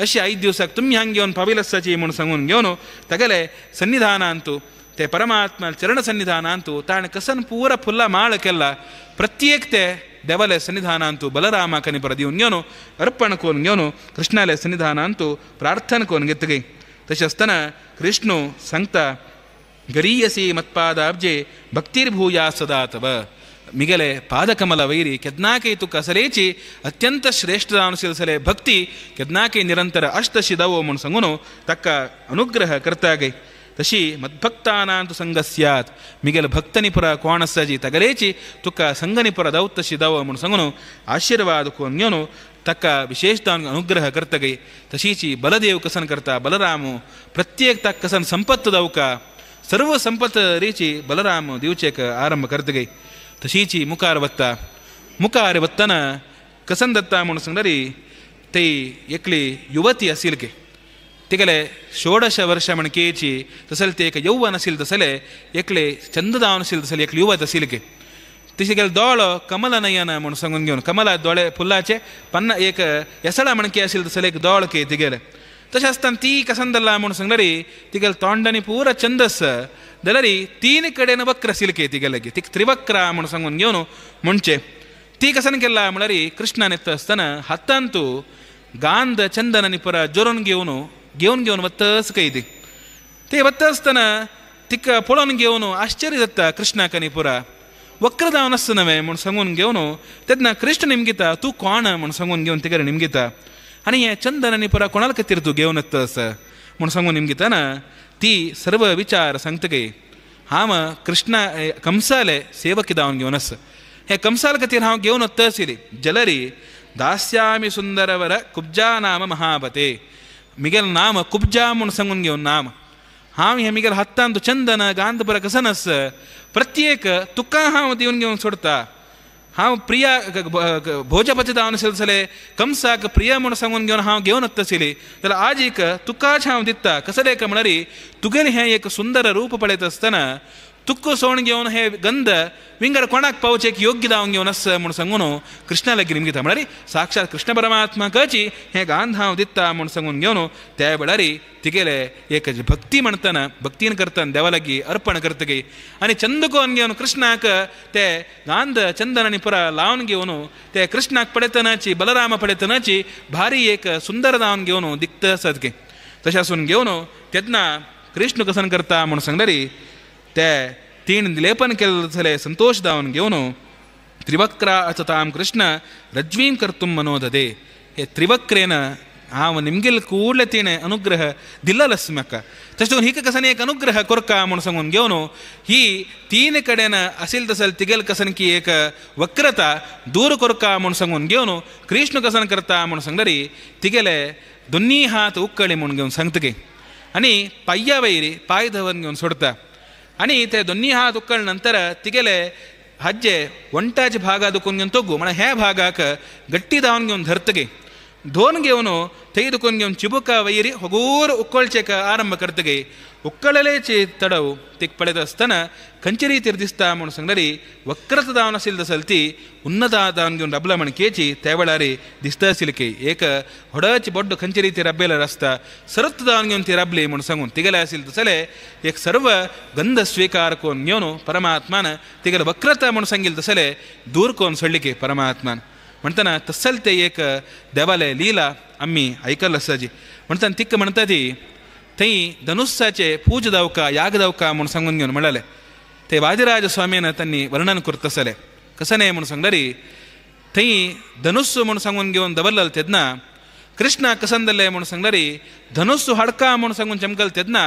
अशी ಐದು ದಿವಸಕ್ಕೆ ತುಮ್ಮಿ ಹಂಗೆ घेवन पाविलस्साची म्हूण सांगून घेवन तागेले ಸನ್ನಿಧಾನ ಅಂತೂ ते परमात्मा चरण ಸನ್ನಿಧಾನ ಅಂತೂ ताणें कसन पूरा फुल्ला माळ केला प्रत्येक ते देवाले ಸನ್ನಿಧಾನ ಅಂತೂ ಬಲರಾಮ ಕನಿಪರ दिवन घेवन अर्पण करून घेवन कृष्णाले ಸನ್ನಿಧಾನ ಅಂತೂ ಪ್ರಾರ್ಥನೆ करून घेतगे तशें आसतना कृष्णू सांगता गरीयसी मत्पादाब्जे भक्तिर्भूया सदा तव मिगले पादकमल वैरी केदनाकय तुका सलेची अत्यंत श्रेष्ठ जावन सले भक्ती केदनाकय निरंतर अष्टशी दावो म्हूण सांगून ताका अनुग्रह करता गे तशी मद्भक्तानां तु संग स्यात् मिगेल भक्तनिपुर कोण आसा जी तागेलेची तुका संगनिपुर दावतशी दावो म्हूण सांगून आशीर्वाद करून घेवन ताका विशेष जावन अनुग्रह करता गे तशीची बलदेव कसन करता बलराम प्रत्येक ताका कसन संपत्त दावका सर्व संपत्त रीची बलराम दिवचेक आरंभ करता गे तशीची मुखार वत्ता मुखार वत्तना कसन दत्ता म्हूण सांगल्यार ती एकली युवती आशिल्ली गे तिगेले 16 वर्षां म्हणकेची तसले ते एक यौवन आशिल्लें तसले एकले चंद जावन आशिल्लें तसले एकली युवत आशिल्ली गे तिगेले दोळो कमलनयन म्हूण सांगून घेवन कमला दोळे फुलाचे पन्ना एक येसळा म्हणके आशिल्लें तसले एक दोळ के तिगेले तशें आसतना ती कसन दल्ला म्हूण सांगल्यार तिगेले तोंडांनी पुरा चंदस जाल्यार तीन कडेन वक्र आशिल्ले के तिगेले ती त्रिवक्रा म्हूण सांगून घेवन म्हणचे ती कसन केला म्हळ्यार कृष्णान येता आसतना हातांतू गांध चंदन आनी पुरा जोरून घेवन घेवन घेवन वत्तस कैदी ते वत्त आसतना तिका पळोवन घेवन आश्चर्य जाता कृष्णाक आनी पुरा वक्र जावन आसता नवें म्हूण सांगून घेवन तेन्ना कृष्ण निमगिता तूं कोण म्हूण सांगून घेवन तिगेर निमगिता आनी हें चंदन आनी पुरा कोणाल खातीर तूं घेवन येता आसा म्हूण सांगून निमगितना ती सर्व विचार सांगतगे हांव कृष्णा कंसाले सेवक जावन घेवन आसा हे कंसाल खातीर हांव घेवन वता आशिल्ली जलरी दास्यामि सुंदरवर कुब्जा नाम महाबते मिगेल नाम कुब्जा म्हूण सांगून घेवन नाम हांव हें मिगेल हातांत चंदन गांधपुरा कसन आस प्रत्येक तुका हांव दिवन घेवन सोडता हांव प्रिया भोजपती जावन आशिल्लें जाल्यार कंसाक प्रिया म्हूण सांगून घेवन हांव घेवन वता आशिल्ली जाल्यार आज एक तुकाच हांव दिता कसलें एक म्हळ्यार तुगेलें हें एक सुंदर रूप पळयता आसतना तुक्को सोण घेवन हे गंध विंगड कोणाक पावचें एक योग्य जावन घेवन आसा म्हूण सांगून कृष्णा लागीं निमगिता म्हळ्यार साक्षात कृष्ण परमात्माकाची हें गांध हांव दिता म्हूण सांगून घेवन त्या वेळार तिगेले एक भक्ती म्हणतना भक्तीन करतना देवा लागीं अर्पण करतगी आनी चंद कोन घेवन कृष्णाक ते गांध चंदन आनी पुरा लावन घेवन ते कृष्णाक पळयतनाची बलरामा पळयतनाची भारी एक सुंदर जावन घेवन दिक्त आसत गे तशें आसून घेवन तेन्ना कृष्ण कसन करता म्हूण सांगल्यार ते तीन लेपन केल्लें जाल्यार संतोष जावन घेवन त्रिवक्रा अचतां कृष्ण रज्वीं कर्तुं मनोददे हे त्रिवक्रेन हांव निमगेल कूडले तिणें अनुग्रह दिल्लस म्हाका तशें करून हिका कसन एक अनुग्रह कोरका म्हूण सांगून घेवन ही तीन कडेन आशिल्लें तसलें तिगेल कसन की एक वक्रता दूर कोरका म्हूण सांगून घेवन कृष्ण कसन करता म्हूण सांगल्यार तिगेले दोन्ही हात उक्कळी म्हूण घेवन सांगतगे आनी पांया वयर पांय धवन घेवन सोडता आनी ते दोन्ही हात उक्कळ नंतर तिगेले हाजे वंटाचे भागा दुखून घेवन तोगू म्हळ्यार ह्या भागाक गट्टी धांवन घेवन धरतगे धोन घेवन थंय दुखून घेवन चिबुका वयर हगूर उक्कळचेक आरंभ करतगे उक्कळलेची तडव तिक पळयत आसतना खंयचे रितीर दिसता म्हणून सांगल्यार वक्रता जावन आशिल्ली आसल ती उन्नता जावन घेवन राबला म्हणकेची त्या वेळार दिसता आशिल्ली की एक व्हडच बोड्डो खंयचे रितीर राबयल्यार आसता सरत जावन घेवन ती राबली म्हणून सांगून तिगेले आशिल्ले तसले एक सर्व गंध स्वीकार करून घेवन परमात्मान तिगेले वक्रता म्हणून सांगिल्ले तसले दूर करून सोडली की परमात्मान म्हणटना तसल ते एक देवाले लीला आमी आयकल्लो आसा जी म्हणटना तिका म्हणटा ती थंय धनुष्याचे पूज दावका याग दावका म्हणून सांगून घेवन म्हळाले ते वादिराज स्वामीन त्यांनी वर्णन करत आसले कसं न्हय म्हणून सांगल्यार थंय धनुष्य म्हणून सांगून घेवन दवरलें तेन्ना कृष्णा कसन जालें म्हणून सांगल्यार धनुष्य हाडका म्हणून सांगून चमकल तेन्ना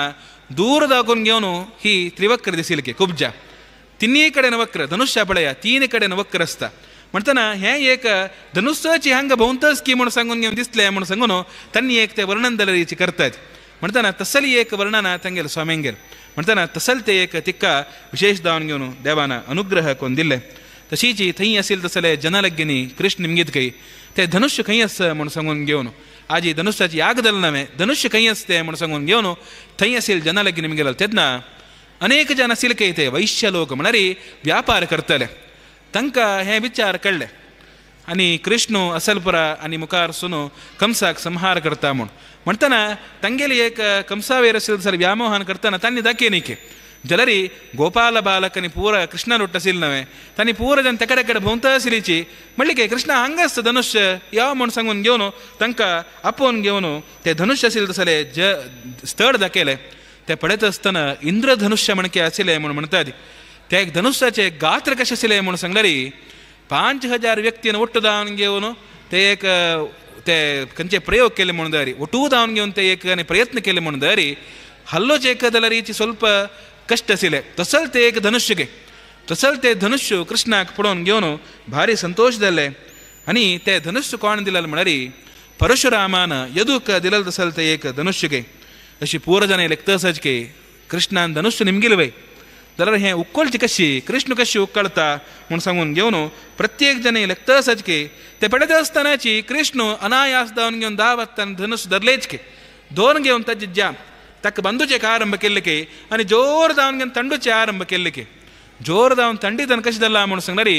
दूर दाखोवन घेवन ही त्रिवक्र दिसिल की कुब्जा तिन्ही कडेन वक्र धनुष्या पळया तीन कडेन वक्र आसता म्हणटना हें एक धनुष्याची हांगा भोंवतच की म्हणून सांगून घेवन दिसलें म्हणून सांगून त्यांनी एक ते वर्णन दलरीची करतात म्हणटना तसली एक वर्णन तांगेल स्वाम्यांगेर म्हणटना तसल ते एक तिका विशेष दावन घेवन देवान अनुग्रह कोण दिले तशीची थंय आशिल्ले तसले जनलग्गिनी कृष्ण निमगीत खंय ते धनुष्य खंय आसा म्हणून सांगून घेवन आजी धनुष्याची याग दल नव्हे धनुष्य खंय आसते म्हणून सांगून घेवन थंय आशिल्ले जनलग्गिनी निमगेले तेन्ना अनेक जन आशिल्ले खंय ते वैश्य लोक म्हळ्यार व्यापार करतले तांकां हे विचार कळ्ळे आनी कृष्ण असलपुरा आनी मुखार सुनो कंसाक संहार करता म्हूण म्हणटना तांगेली एक कंसावेर आशिल्ले जाल्यार व्यामोहान करतना तांणी दाखय की जाल्यार गोपाल बालक आनी पुरा कृष्णा रोट आशिल्ले नव्हे तांणी पुरा जन तेकडे कडेन भोंवता आशिल्लीची म्हणली की कृष्णा हांगा आसता धनुष्य यो म्हूण सांगून घेवन तांकां आपोवन घेवन ते धनुष्य आशिल्ले तसले ज स्थळ दाखयलें ते पळयत आसतना इंद्रधनुष्य म्हणके आशिल्लें म्हूण म्हणटात त्या एक धनुष्याचे गात्र कशें आशिल्लें म्हूण सांगल्यार 5000 व्यक्तीन ಒಟ್ಟು दावन घेवन ते एक ते खंयचे प्रयोग केले म्हणून दारी ಒಟ್ಟು दावन घेवन ते एक प्रयत्न केले म्हणून दारी हल्लोच एक जाल्यार ಸ್ವಲ್ಪ कष्ट आशिल्ले तसल ते एक धनुष्य गे तसल ते धनुष्य कृष्णाक पळोवन घेवन भारी संतोष जाले आनी ते धनुष्य कोण दिलें म्हळ्यार परशुरामान यदूक दिलें तसल ते एक धनुष्य गे अशी पूर जन लेखता आसाच की कृष्णान धनुष्य निमगिले वय जाल्यार हें उक्कळचें कशी कृष्ण कशी उक्कळता म्हूण सांगून घेवन प्रत्येक जण लेखता आसाच की ते पळयत आसतनाची कृष्ण अनायास दावन घेवन 10 वत्तान धनुष्य धरलेच की दोन घेवन ताजे ज्या ताका बांदूचें आरंभ केल्ले की आनी जोर दावन घेवन तंडूचें आरंभ केल्ले की जोर दावन तंडी तन कशें धरला म्हूण सांगल्यार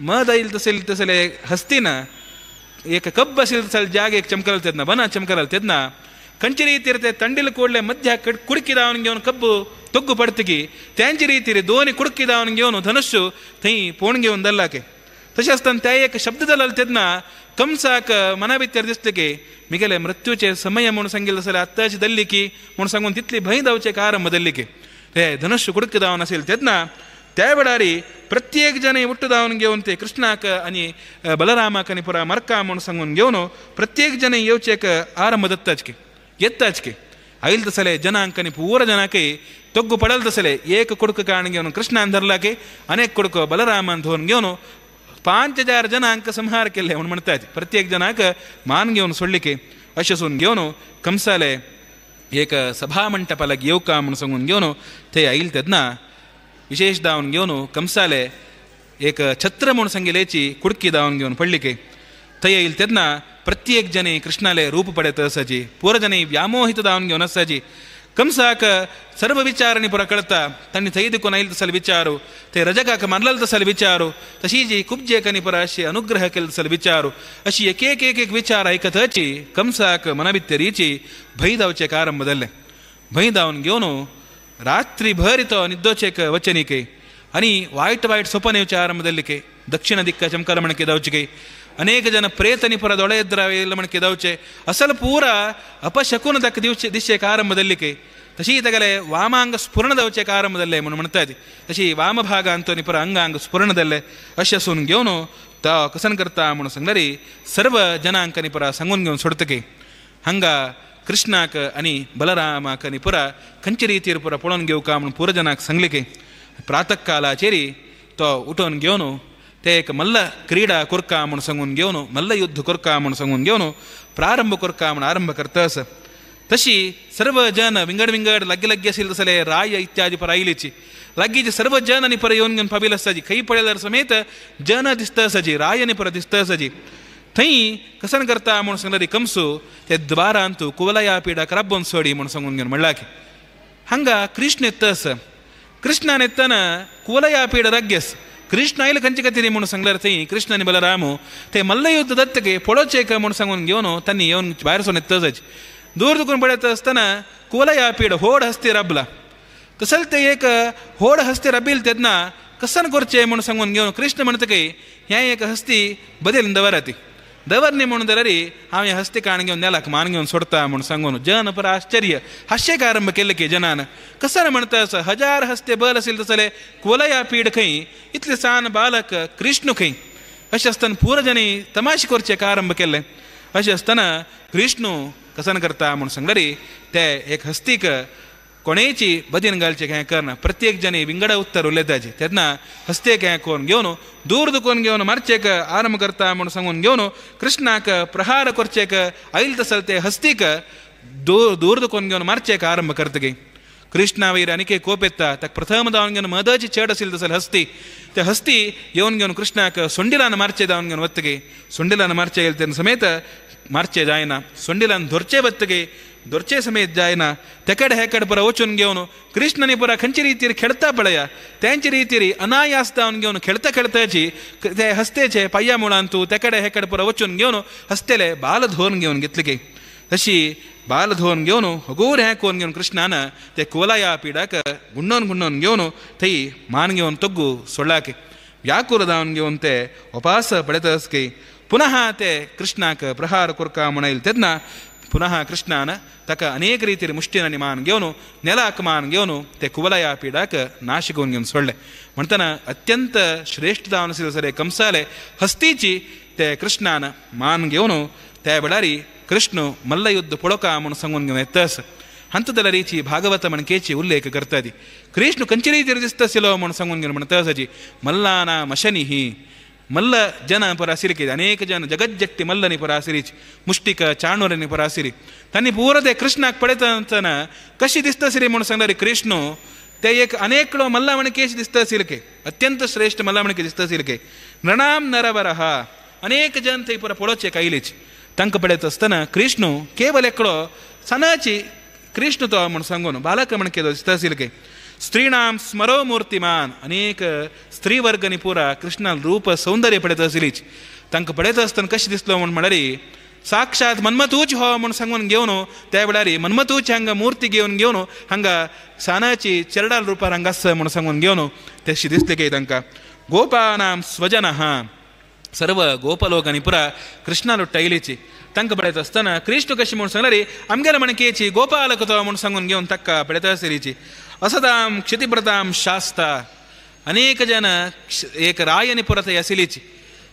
मद आयल तसले तसले हस्तीन एक कब्ब आशिल्ले तसले जाग एक चमकल तेन्ना बना चमकल तेन्ना खंयचे रितीर ते तंडील ಕೂಡಲೇ ಮಧ್ಯ ಕುಡುಕಿ ದಾವನ್ घेवन ಕಬ್ಬು ತೊಗ್ಗು पडतकी त्यांचे रितीर दोन कुडकी दावन घेवन धनुष्य थंय पोण घेवन दल्लाके तशें आसतना त्या एक शब्द दलाल तेन्ना कंसाक मना भितर दिसलें की मिगेले मृत्यूचे समय म्हणून सांगिल्लें जाल्यार आत्ताची दल्ली की म्हणून सांगून तितली भंय जावचें आरंभ दल्ली की ते धनुष्य कुडकी दावन आशिल्लें तेन्ना त्या वेळार प्रत्येक जण उट्टू दावन घेवन ते कृष्णाक आनी बलरामाक आनी पुरा मरका म्हणून सांगून घेवन प्रत्येक जण येवचें एक आरंभ दत्ताच की येताच की आयल तसले जनांक आनी पूरा जनाकय ತೊಗ್ಗು ಪಡಲ್ ತಸಲೆ ಏಕ ಕುಡುಕ ಕಾಣ घेवन कृष्णान धरलाके अनेक कुडको बलरामान धरून घेवन 5000 जनांक संहार केले म्हणून म्हणतात प्रत्येक जनाक मान घेवन सोडलिके अशें सून घेवन कंसाले एक सभा मंटपाला येवका म्हणून सांगून घेवन ते आयल तेन्ना विशेष दावन घेवन कंसाले एक छत्र म्हणून सांगिल्ल्याची कुडकी दावन घेवन पडलिके थंय येयल तेन्ना प्रत्येक जने कृष्णाले रूप पडयत आसाची पूरा जने व्यामोहित दावन घेवन आसाची कंसाक सर्व विचारांनी पुरा कळता तांणी थंय देखून आयल तसले विचारू ते रजकाक मानलेलो तसले विचारू तशी जी कुब्जेकांनी पुरा अशी अनुग्रह केले तसले विचारू अशी एक एक एक एक विचार आयकतची कंसाक मनाभितरीची भंय जावचें आरंभ जालें भंय जावन घेवन रात्री भर तो निद्दोचेक वचनीके आनी वायट वायट सपन येवचें आरंभ जाल्ले दक्षिण दिक्का चमकाल म्हणके जावचे अनेक जन प्रेतनी पुरा दोळे एद्रावेल म्हणके जावचे असल पूरा अपशकून ताका दिवचे दिशेक आरंभ जाल्ले तशी तगले वामांग स्फुरण जावचें आरंभ जाल्ले म्हणून म्हणटात तशी वामभागांत आनी पुरा अंगांग स्फुरण जाल्ले अशें आसून घेवन तो कसन करता म्हणून सांगल्यार सर्व जनांक आनी पुरा सांगून घेवन सोडतके हांगा कृष्णाक आनी बलरामाक आनी पुरा खंयचे रितीर पुरा पळोवन घेवका म्हणून पुरा जनाक सांगले की प्रातः कालाचेर तो उठोवन घेवन ते एक मल्ल क्रीडा कोरका म्हणून सांगून घेवन मल्ल युद्ध कोरका म्हणून सांगून घेवन प्रारंभ कोरका म्हणून आरंभ करता आसा तशी सर्व जन विंगड विंगड लागीं लागीं आशिल्ले तसले राय इत्यादी पर आयलीची लागींचे सर्व जन आनी पर येवन घेवन पाविल्ले आसताची खंय पळयल्यार समेत जन दिसता आसाची राय आनी पर दिसता आसाची थंय कसन करता म्हणून सांगल्यार कंसू ते द्वारांत कुवलया पिडाक राबोवन सोडी म्हणून सांगून घेवन म्हणला की हांगा कृष्ण येतस कृष्णान येतना कुवलया पीड रग्यस कृष्ण आयले खंयचे खातीर म्हणून सांगल्यार थंय कृष्ण आनी बलराम ते मल्लयुद्ध दत्तके पळोवचें म्हणून सांगून घेवन तांणी येवन भायर सोन येतच दूर दुकून पळयत आसतना कुवलया पीड होड हस्ती रबला तसल ते एक होड हस्ती रबील तेन्ना कसन करचें म्हणून सांगून घेवन कृष्ण म्हणटकी हें एक हस्ती बदल दवराती दवरनी म्हणून जाल्यार हांव हें हस्ती काण घेवन नेलाक मान घेवन सोडता म्हणून सांगून जन पर आश्चर्य हास्येक आरंभ केले की जनान कसन म्हणटा असो हजार हस्ते बल आशिल्ले तसले कुवलया पीड खंय इतले सान बालक कृष्ण खंय अशें आसतना पुरजनी तमाशे करचें आरंभ केल्लें. अशें आसतना कृष्ण कसन करता म्हणून सांगल्यार ते एक हस्तीक कोणेची बदीन घालचें हें करना प्रत्येक जनी विंगड उत्तर उलयताची तेन्ना हस्तेक हें कोण घेवन दूर दुकून घेवन मारचेक आरंभ करता म्हणून सांगून घेवन कृष्णाक प्रहार करचेक आयल तसल ते हस्तीक दूर दूर दुकून घेवन मारचेक आरंभ करतगी कृष्णा वयर आनीक कोप येता ताका प्रथम धांवन घेवन मदची चड आशिल्ली तसल हस्ती ते हस्ती येवन घेवन कृष्णाक सोंडिलान मारचे धांवन घेवन वतगी सोंडिलान मारचे गेले तेन्ना समेत मारचे जायना सोंडिलान धरचे वतगी धरचे समेत जायना तेकड हेकड पुरा वचून घेवन कृष्णानी पुरा खंयचे रितीर खेळता पळया तेंचे रितीर अनायास धांवन घेवन खेळता खेळताची ते हस्तेचे पांया मुळान तूं तेकड हेकड पुरा वचून घेवन हस्तेले बाल धोवन घेवन घेतले की तशी बाल धोवन घेवन हगूर हें कोन घेवन कृष्णान ते कुवलया पिडाक गुंडोवन गुंडोवन घेवन थंय मान घेवन तग्गू सोडला की व्याकुल धांवन घेवन ते उपास पळयत की पुनः ते कृष्णाक प्रहार कोरका म्हण येयले तेन्ना पुनः कृष्णान ताका अनेक रितीर मुष्टीन मान घेवन नेलाक मान घेवन ते कुवलया पिडाक नाश करून घेवन सोडले. म्हणटना अत्यंत श्रेश्ठ जावन आशिल्ले सरे कंसाले हस्तीची ते कृष्णान मान घेवन त्या वेळार कृष्ण मल्लयुद्ध पळोवका म्हणून सांगून घेवन येतस हंतदల रीची भागवत म्हणकेची उल्लेख करता ती कृष्ण खंयचे रितीर दिसता आशिल्लो म्हणून सांगून घेवन म्हणटा आसाची मल्लाना मशनी मल्ल जन परासिरी केली अनेक जन जगज्जट्टी मल्लनी परासिरीची मुष्टिक चाणूरनी परासिरी तांणी पुरो ते कृष्णाक पळयता आसतना कशी दिसता आशिल्ली म्हणून सांगल्यार कृष्ण ते एक अनेकडो मल्ला म्हणकेश दिसता आशिल्ले के अत्यंत श्रेश्ठ मल्ला म्हणके दिसता आशिल्ले के नृणाम नरवरः अनेक जन थंय पुरा पळोवचे कायलीच तांकां पळयत आसतना कृष्ण केवल एकलो सनाची कृष्ण तो म्हणून सांगून बालक म्हणके दिसता आशिल्ले के स्त्रीणाम स्मरो मूर्तिमान अनेक स्त्रीवर्गनी पुरा कृष्णा रूप सौंदर्य पळयत आशिल्लीच तांकां पळयत आसतना कशें दिसलो म्हूण म्हळ्यार साक्षात मन्मथूच हो म्हूण सांगून घेवन त्या वेळार मन्मथूच हांगा मूर्ती घेवन घेवन हांगा सानाची चेरडाल रुपार हांगा आसा म्हूण सांगून घेवन तशें दिसलें की तांकां गोपानाम स्वजनः सर्व गोपलोकांनी पुरा कृष्णालो टैलीची तांकां पळयत आसतना कृष्ण कशें म्हूण सांगल्यार आमगेले म्हणकेची गोपालक तो म्हूण सांगून घेवन ताका पळयत आसरीची असदाम क्षितिप्रताम शास्ता अनेक जन एक रायनी पुरा थंय आशिल्लीची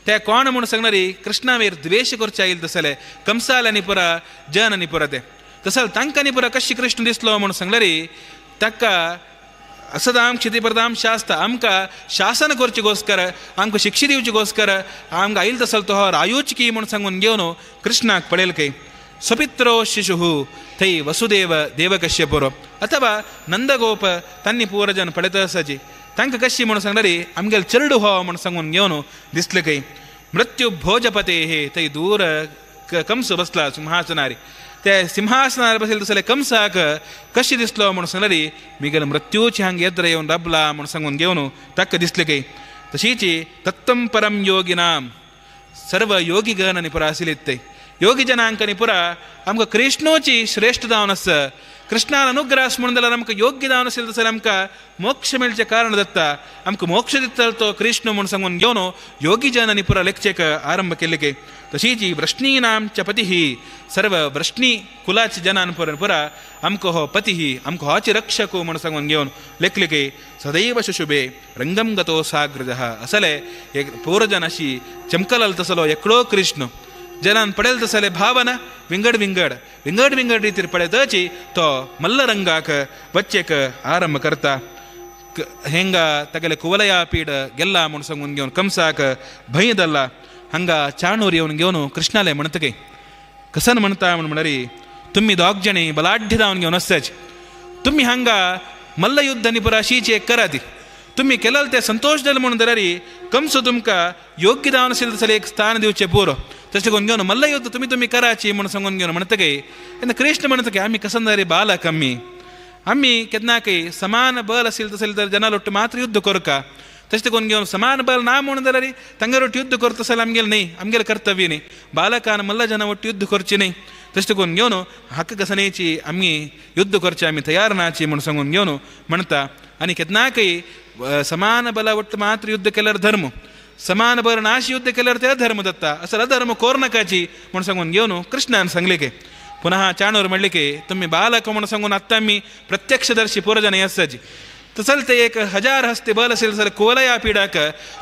ते कोण म्हूण सांगणारी कृष्णावेर द्वेश करचे आयले तसले कंसाल्यानी पुरा जनांनी पुरा ते तसल तांकांनी पुरा कशी कृष्ण दिसलो म्हूण सांगल्यारी ताका असदाम क्षितिप्रदाम शास्त्र आमकां शासन करचे गोस्कर आमकां शिक्षा दिवचे गोस्कर आमकां आयल तसल तो हो रायूच की म्हूण सांगून घेवन कृष्णाक पळयल खंय सपित्रो शिशुः थंय वसुदेव देवकश्यपुरो अथवा नंदगोप तांणी पुरजन पळयत आसाची तांकां कशी म्हणून सांगल्यार आमगेले चेरडू हो म्हूण सांगून घेवन दिसले खंय मृत्यू भोजपते हे थंय दूर कंस बसला सिंहासनार ते सिंहासनार बसले तसले कंसाक कशी दिसलो म्हणून सांगल्यार मिगेले मृत्यूची हांगा येद्र येवन राबला म्हणून सांगून घेवन ताका दिसले खंय तशीची तत्तम परम योगिनाम सर्व योगी गणांनी पुरा आशिल्ले ते योगी जनांकांनी पुरा आमकां कृष्णोची श्रेश्ठ जावन आसा कृष्णान अनुग्रह म्हणून जाल्यार आमकां योग्य जावन आशिल्लें तसल्यार आमकां मोक्ष मेळचें कारण दत्ता आमकां मोक्ष दितलो तो कृष्ण म्हूण सांगून घेवन योगी जनांनी पुरा लेखचेक आरंभ केले की तशीची वृष्णीनाम च पतिः सर्व वृष्णी कुलाची जनान पुरा पुरा आमकां हो पतिः आमकां होच रक्षक म्हूण सांगून घेवन लेखले की सदैव शुशुभे रंगम गतो साग्रजः असले एक पूर्वजन अशी चमकलल तसलो एकलो कृष्ण जनान पडेल तसले भावना विंगड विंगड विंगड विंगड रीतीर पळयतची तो मल्लरंगाक वच्चेक आरंभ करता हेंगा तगेले कुवलया पीड गेल्ला म्हूण सांगून घेवन कंसाक भंय धरला हांगा चाणूर येवन घेवन कृष्णाले म्हणतके कसन म्हणता म्हूण म्हणल्यार तुमी दोग जाणी बलाढ्य जावन घेवन आसताच तुमी हांगा मल्लयुद्ध आनी पुरा शीची एक कराती तुमी केल्यार ते संतोश जाले म्हणून जाल्यार कंस तुमकां योग्य जावन आशिल्लें तसलें एक स्थान दिवचें पुरो तशें करून घेवन मल्लयुद्ध तुमी तुमी कराची म्हणून सांगून घेवन म्हणटकीर तेन्ना कृष्ण म्हणटा की आमी कसन जाल्यार बालक आमी आमी केन्नाकय समान बल असेल तसेल तर जनालोट्ट मात्र युद्ध करका तशें कोण घेवन समान बल ना म्हणून जाल्यार तांगेर ಒಟ್ಟು युद्ध करता जाल्यार आमगेलें न्ही, आमगेलें कर्तव्य न्ही. बालकान मल्ल जना ಒಟ್ಟು युद्ध करचें न्ही. तशें कोण घेवन हक्क कसनेची आमी युद्ध करचें आमी तयार नाची म्हूण सांगून घेवन म्हणटा. आनी केन्नाकय समान बला ಒಟ್ಟು मात्र युद्ध केल्यार धर्म, समान बल नाशी युद्ध केल्यार ते अधर्म जाता, असो अधर्म कोरनाकाची म्हूण सांगून घेवन कृष्णान सांगलें की. पुनः चाणूर म्हणलें की तुमी बालक म्हूण सांगून आत्तां आमी प्रत्यक्षदर्शी पुरजन आसाची तसल ते 1000 हस्ते बल असेल जाल्यार कोलया पिडाक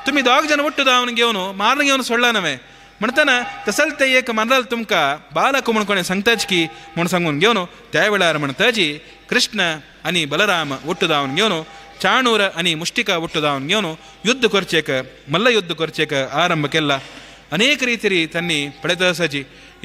तुमी दोग जण ಒಟ್ಟು धावन घेवन मारून घेवन सोडला नव्हे म्हणटना तसल ते एक मारल तुमकां बालक म्हूण कोणें सांगताच की म्हूण सांगून घेवन त्या वेळार म्हणटाची कृष्ण आनी बलराम ಒಟ್ಟು धावन घेवन चाणूर आनी मुष्टिका ಒಟ್ಟು धावन घेवन युद्ध करचेक मल्ल युद्ध करचेक आरंभ केला. अनेक ರೀತಿರಿ ತನ್ನಿ पळयत आसाची.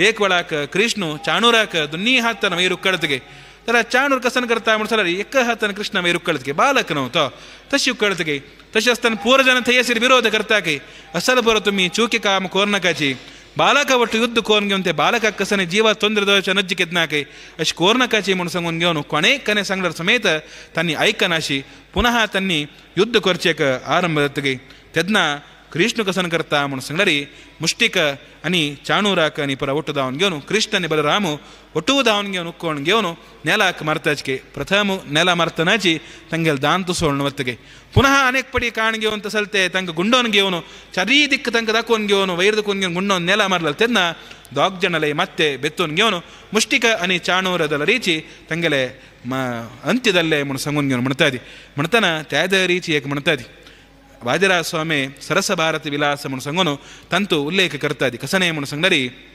एक वेळाक कृष्ण चाणूराक दोन्ही हातान वयर उकळतगे तर चाणूर कसन करता म्हण जाल्यार एका हातान कृष्ण वयर उकळतगे, बालक न्हू तो तशी उकळतगे. तशें आसतना पूर जन थंयसर विरोध करता की असल बरो तुमी चुकी काम कोरनाकाची, बालका ಒಟ್ಟು युद्ध कोरून घेवन ते बालकाक कसन जिवा ತೊಂದರೆ दवरचे नज्ज केन्नाकय अशें कोरनाकाची म्हूण सांगून घेवन कोणेय कने सांगल्यार समेत तांणी आयकनाशी पुनः तांणी युद्ध करचेक आरंभ जातगी. तेन्ना कृष्ण कसन करता म्हूण सांगल्यार मुष्टिक आनी चाणूराक आनी परा ಒಟ್ಟು धावन घेवन कृष्ण आनी बलराम ಒಟ್ಟು धावन घेवन उक्कोण घेवन नेलाक मारताचके. प्रथम नेला मारतनाची तांगेले दांत सोडून वतगे. पुनः अनेक पडी काण घेवन तसल ते तांकां गुंडोवन घेवन चारी दिक्क तांकां दाखोवन घेवन वयर दाखोवन घेवन गुंडोवन नेला मारले तेन्ना दोग जाणाले मात्ते बेतून घेवन मुष्टिक आनी चाणूर दलरीची तांगेले अंत्यदल्ले म्हूण सांगून घेवन म्हणटा ती. म्हणटना त्या दरीची एक म्हणटा ती वादिराज स्वामी सरस भारत विलास म्हूण सांगून तांतू उल्लेख करता ती. कसने म्हूण सांगल्यार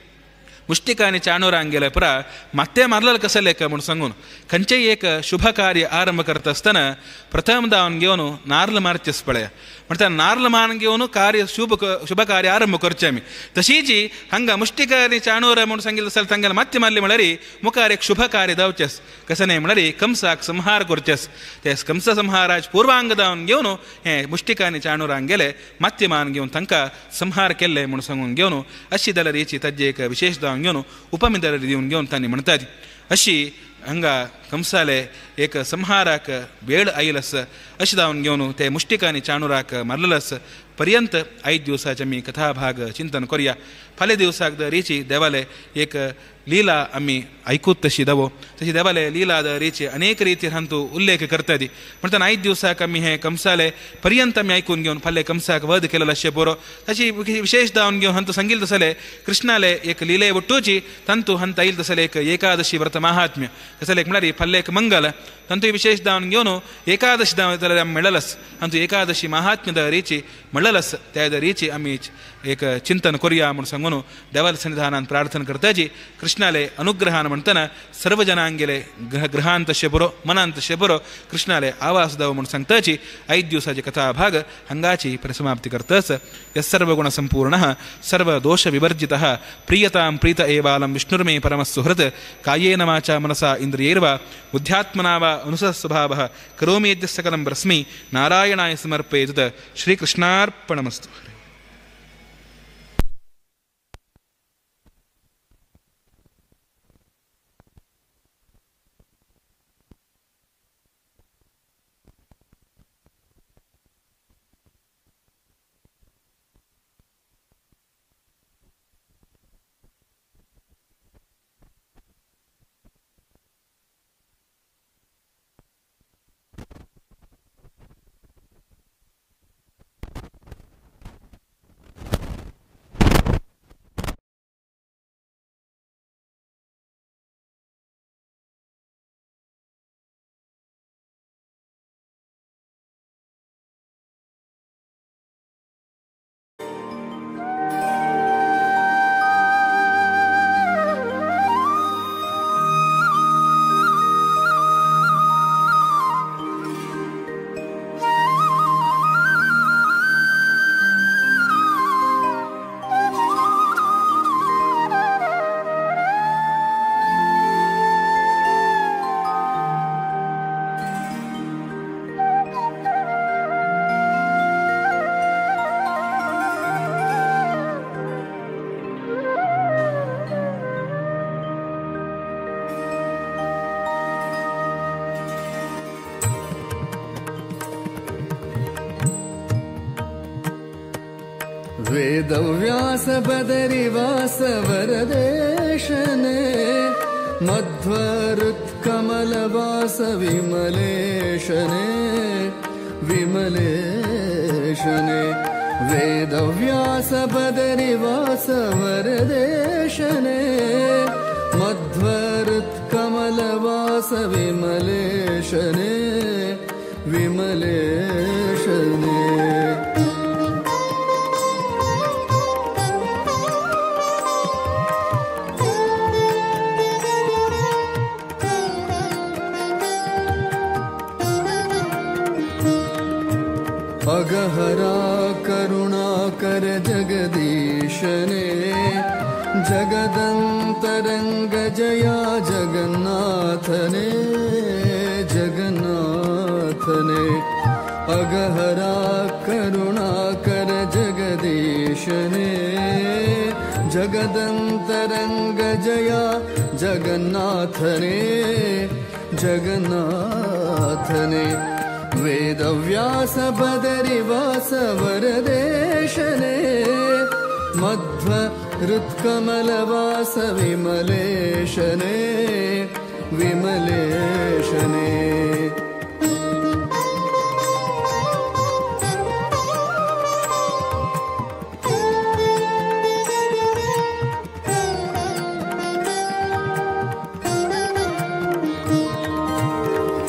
मुष्टिका आनी चाणूरांक गेले पुरा मात्ते मारलें कसलें म्हूण सांगून खंयचेय एक शुभ कार्य आरंभ करता आसतना प्रथम धावन घेवन नार्ल मारचेच पळया म्हणटा नार्ल मारून घेवन कार्य शुभ शुभ कार्य आरंभ करचें आमी. तशीच हांगा मुष्टिका आनी चाणूर म्हूण सांगिल्लें जाल्यार तांगेले मात्ते मारले म्हळ्यार मुखार एक शुभ कार्य जावचेंच. कसने म्हळ्यार कंसाक संहार करचेच. ते कंस संहाराज पूर्वांग धावन घेवन हें मुष्टिका आनी चाणूरांक गेले मात्ते मारून घेवन तांकां संहार केल्ले म्हूण सांगून घेवन अशी जाल्यार हेची ताजी एक विशेष धावन घेवन उपमिदर दिवन घेवन तांणी म्हणटात. अशी हांगा कंसाले एक संहाराक वेळ आयिल्लो अशें धावन घेवन ते मुष्टिका आनी चाणूराक मारलेलो पर्यंत आयज दिवसाचे आमी कथाभाग चिंतन करुया. फाल्यां दिवसाक दरेची देवाले एक लीला आमी आयकूत तशी दवो तशी देवाले लीला दरेची अनेक रितीर हांतू उल्लेख करता ती. म्हणटना आयज दिवसाक आमी हे कंसाले पर्यंत आमी आयकून घेवन फाल्यां कंसाक वध केलेलो अशें बरो तशी विशेष धावन घेवन हांतू सांगिल्लें तसले कृष्णाले एक लिले वट्टूची तांतू हांत आयिल्लें तसले एक एकादशी व्रत महात्म्य कसले एक म्हळ्यार फाल्यां एक मंगल तांतू विशेष धावन घेवन एकादशी धावन जाल्यार आमी मेळलस हांतू एकादशी महात्म्य दरेची म्हणलस त्या दरेची आमी एक चिंतन करुया म्हूण सांगून देवाल सन्निधानान प्रार्थना करताची. कृष्णाले अनुग्रहान म्हणटना सर्व जनांगेले गृहांत बरो मनांत बरो कृष्णाले आवास दाव म्हूण सांगताची. आयज दिवसाची कथा भाग हांगाची परिसमाप्ती करतच. यस्सर्वगुण संपूर्ण सर्व दोष विवर्जितः प्रियतां प्रीत एवालं विष्णुर्मे परमसुहृत् कायेन वाचा मनसा इंद्रियैर्वा बुद्ध्यात्मना वा अनुसस्वभावः करोमि यद्य सकलं रश्मि नारायणाय समर्पयेत्. श्रीकृष्णार्पणमस्तु. वेदव्यास बदरिवास वरदेशने मध्वहृत्कमलवास विमलेशने विमलेशने वेदव्यास बदरिवास वरदेशने मध्वहृत्कमलवास विमलेशने विमलेशने। अगहरा करुणाकर जगदीशने जगदंतरंग जया जगन्नाथने जगन्नाथने। अगहरा करुणाकर जगदीशने जगदंतरंग जया जगन्नाथने जगन्नाथने। वेदव्यास बदरिवास वरदेशने मध्वहृत्कमलवास विमलेशने विमलेशने।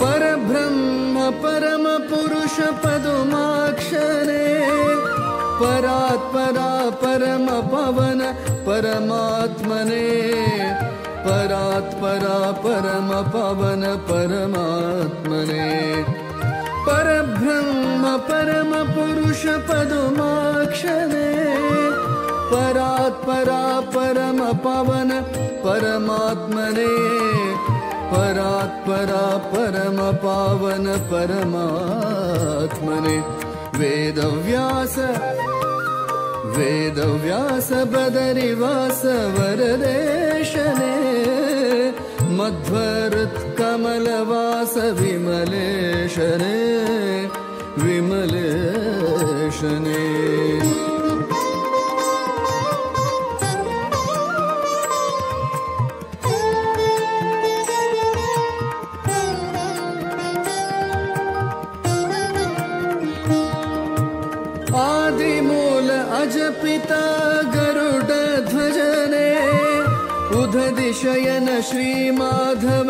परब्रह्म परम पुरुष पदुमाक्षरे परात्परा परम पवन परमात्मने परात्परा परम पवन परमात्मने। परब्रह्म परम पुरुष पदुमाक्षरे परात्परा परम पवन परमात्मने परात्परा परम पावन परमात्मने। वेदव्यास वेदव्यास बदरिवास वरदेशने मध्वहृत्कमलवास विमलेशने विमलेशने। आदिमूल अजपिता गरुड ध्वजने उदधिशयन श्री माधव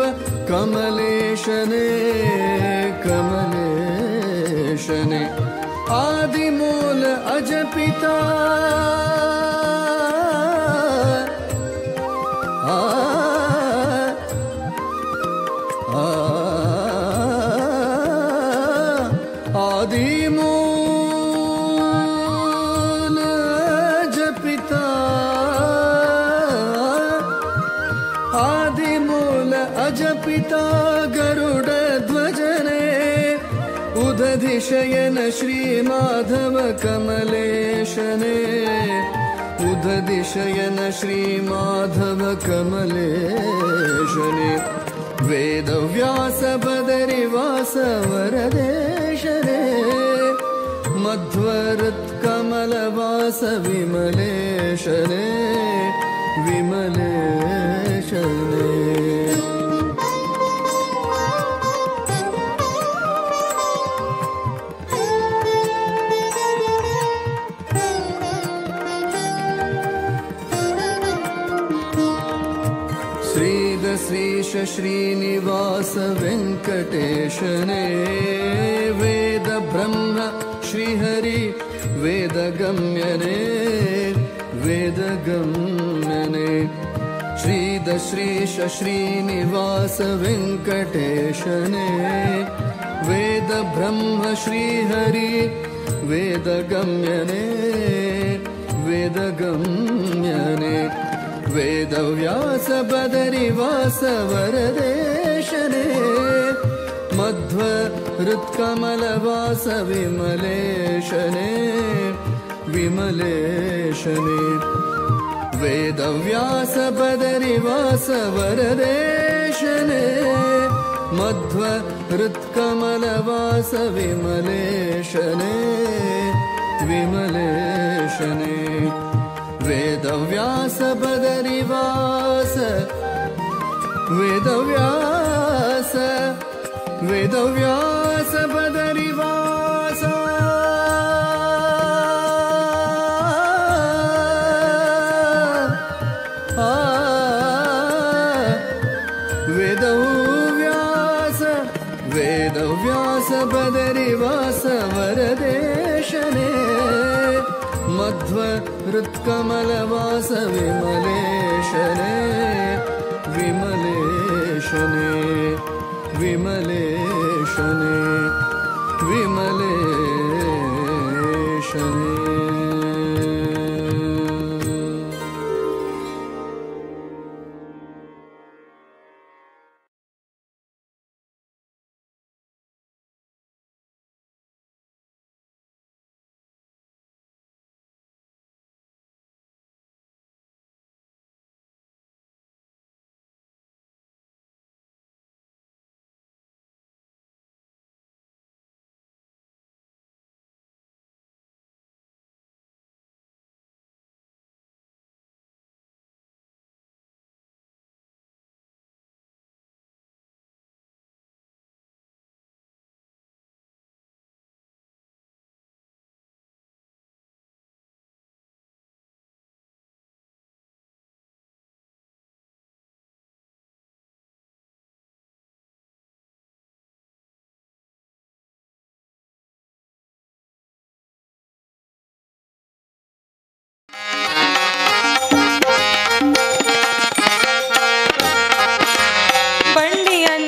कमलेशने कमलेशने। आदिमूल अजपिता आदिमूल अजपिता आदिमूल अजपिता गरुड ध्वजने उदधिशयन श्री माधव कमलेशने उदधिशयन श्री माधव कमलेशने। वेदव्यास बदरिवास वरदेशने मध्वहृत्कमलवास विमलेशने विमलेशने। श्रीश श्रीनिवास वेंकटेशने वेद ब्रह्म श्रीहरि वेदगम्यने वेदगम्यने। श्रीदश्रीश श्रीनिवास वेंकटेशने वेद ब्रह्म श्रीहरि वेदगम्यने वेदगम्यने। वेदव्यास बदरिवास वरदेशने मध्वहृत्कमलवास विमलेशने विमलेशने। वेदव्यास बदरिवास वरदेशने मध्वहृत्कमलवास विमलेशने ವಿಮಲೇಶನೇ. ವೇದವ್ಯಾಸ ಬದರಿವಾಸ ವೇದವ್ಯಾಸ ವೇದವ್ಯಾಸ ಬದರಿವಾಸ ವೇದವ್ಯಾಸ ವೇದವ್ಯಾಸ ಬದರಿವಾಸ ವರದೇಶನೇ. ಮಧ್ವ ಹೃತ್ಕಮಲವಾಸ ವಿಮಲೇಶನೇ ವಿಮಲೇಶನೇ ವಿಮಲೇಶನೇ ವಿಮಲೇಶನೇ.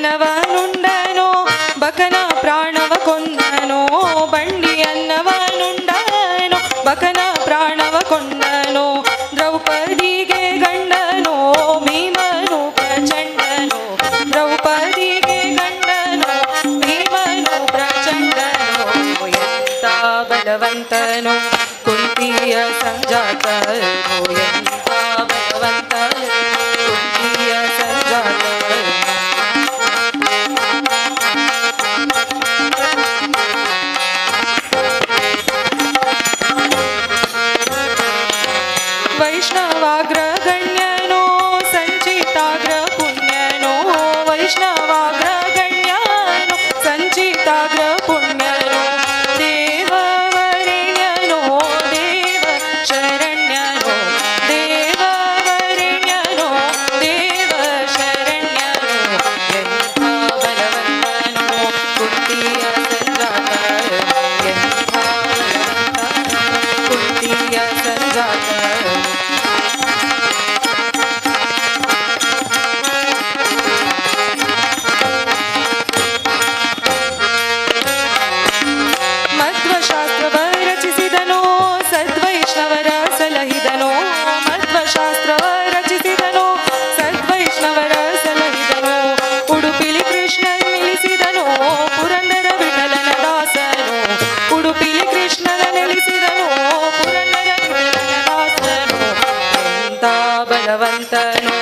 ಬಂಡಿಯನ್ನವನುಂಡನೋ ಬಕನ ಪ್ರಾಣವ ಕೊಂದನೋ, ಬಂಡಿಯನ್ನವನುಂಡನೋ ಬಕನ ಪ್ರಾಣವ ಕೊಂದನೋ, ದ್ರೌಪದಿಗೆ ಗಂಡನೋ ಭೀಮನು ಪ್ರಚಂಡನೋ, ದ್ರೌಪದಿಗೆ ಗಂಡನೋ ಭೀಮನು ಪ್ರಚಂಡನೋ, ಎಂತ ಬಲವಂತನೋ ಕುಂತಿಯ ಸಂಜಾತನೋ, ಎಂತ ಬಲವಂತನೋ ಕುಂತಿಯ ಸಂಜಾತನೋ. ವೈಷ್ಣವಾಗ್ರಗಣ್ಯನೋ ಸಂಚಿತಾಗ್ರ ಪುಣ್ಯನೋ, ವೈಷ್ಣವಾಗ್ರಗಣ್ಯನೋ ಸಂಚಿತಾಗ್ರ ಪುಣ್ಯನೋ, ದೇವವರೆಣ್ಯನೋ ದೇವ ಶರಣ್ಯನೋ, ದೇವವರೆಣ್ಯನೋ ದೇವ ಶರಣ್ಯನೋ, ಎಂಥ ಬಲವಂತನೋ ಕುಂತಿಯ ಸಂಜಾತನೋ, ಎಂಥ ಬಲವಂತನೋ ಕುಂತಿಯ ಸಂಜಾತನೋ. ಮಧ್ವಶಾಸ್ತ್ರವ ರಚಿಸಿದನೋ ಸದ್ವೈಷ್ಣವರ ಸಲಹಿದನೋ, ಮಧ್ವಶಾಸ್ತ್ರವ ರಚಿಸಿದನೋ ಸದ್ವೈಷ್ಣವರ ಸಲಹಿದನೋ, ಉಡುಪಿಲಿ ಕೃಷ್ಣನ್ ನಿಲ್ಲಿಸಿದನೋ ಪುರಂದರ ವಿಠಲನ ದಾಸನೋ, ಉಡುಪಿಲಿ ಕೃಷ್ಣನ ನೆಲೆಸಿದನೋ ಪುರಂದರ ವಿಠಲನ ದಾಸನೋ, ಎಂತ ಬಲವಂತನೋ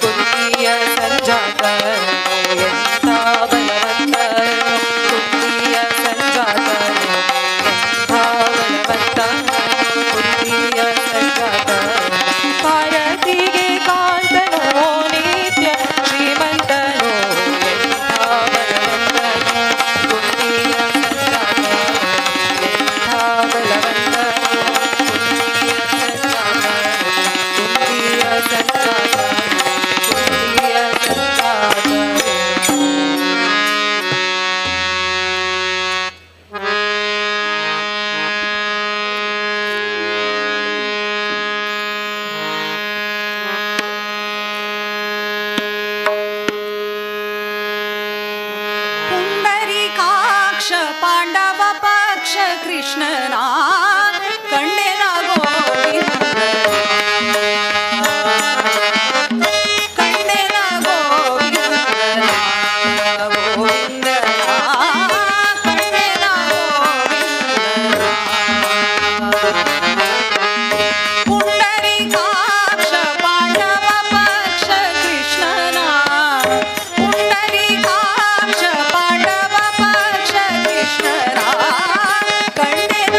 ಕುಂತಿಯ ಸಂಜಾತನೋ, ಎಂತ ಬಲವಂತನೋ ಕುಂತಿಯ ಸಂಜಾತನೋ, ಎಂಥ ಬಲವಂತನೋ ಕುಂತಿಯ ಸಂಜಾತನೋ. ಭಾರತಿಗೆ ಕಾಂತನೋ ನಿತ್ಯ ಶ್ರೀಮಂತನೋ, ಎಂಥ ಬಲವಂತನೋ ಕುಂತಿಯ ಸಂಜಾತನೋ, ಎಂಥ ಬಲವಂತನೋ ಕುಂತಿಯ ಸಂಜಾತನೋ, ಕುಂತಿಯ ಸಂಜಾತನೋ, ಕುಂತಿಯ ಸಂಜಾತನೋ. ಪುಂಡರೀಕಾಕ್ಷ ಪಾಂಡವ ಪಕ್ಷ ಕೃಷ್ಣನ ಕಂಡೆನ ಗೋವಿಂದ, ಕಂಡೆನ ಗೋವಿಂದ ಗೋವಿಂದ, ಕಂಡೆನ ಗೋವಿಂದ. ಪುಂಡರೀಕಾಕ್ಷ ಪಾಂಡವ ಪಕ್ಷ ಕೃಷ್ಣನ, ಪುಂಡರೀಕಾಕ್ಷ ಪಾಂಡವ ಪಕ್ಷ ಕೃಷ್ಣನ, ಕಂಡೆನ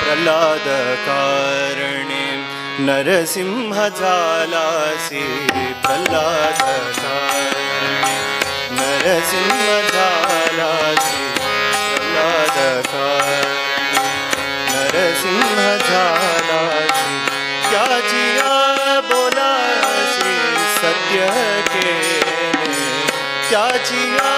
प्रल्हाद कारणे नरसिंह झालासी प्रल्हाद कारणे नरसिंह झालासी प्रल्हाद कारणे नरसिंह झालासी त्याचिया बोलासी सत्य केले त्याचिया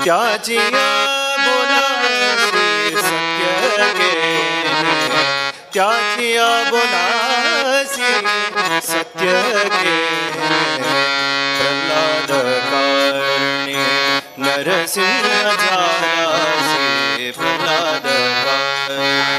त्याचिया बोलासी सत्य केले त्याचिया बोलासी सत्य केले प्रल्हाद कारणे नरसिंह झालासी प्रल्हाद कारणे।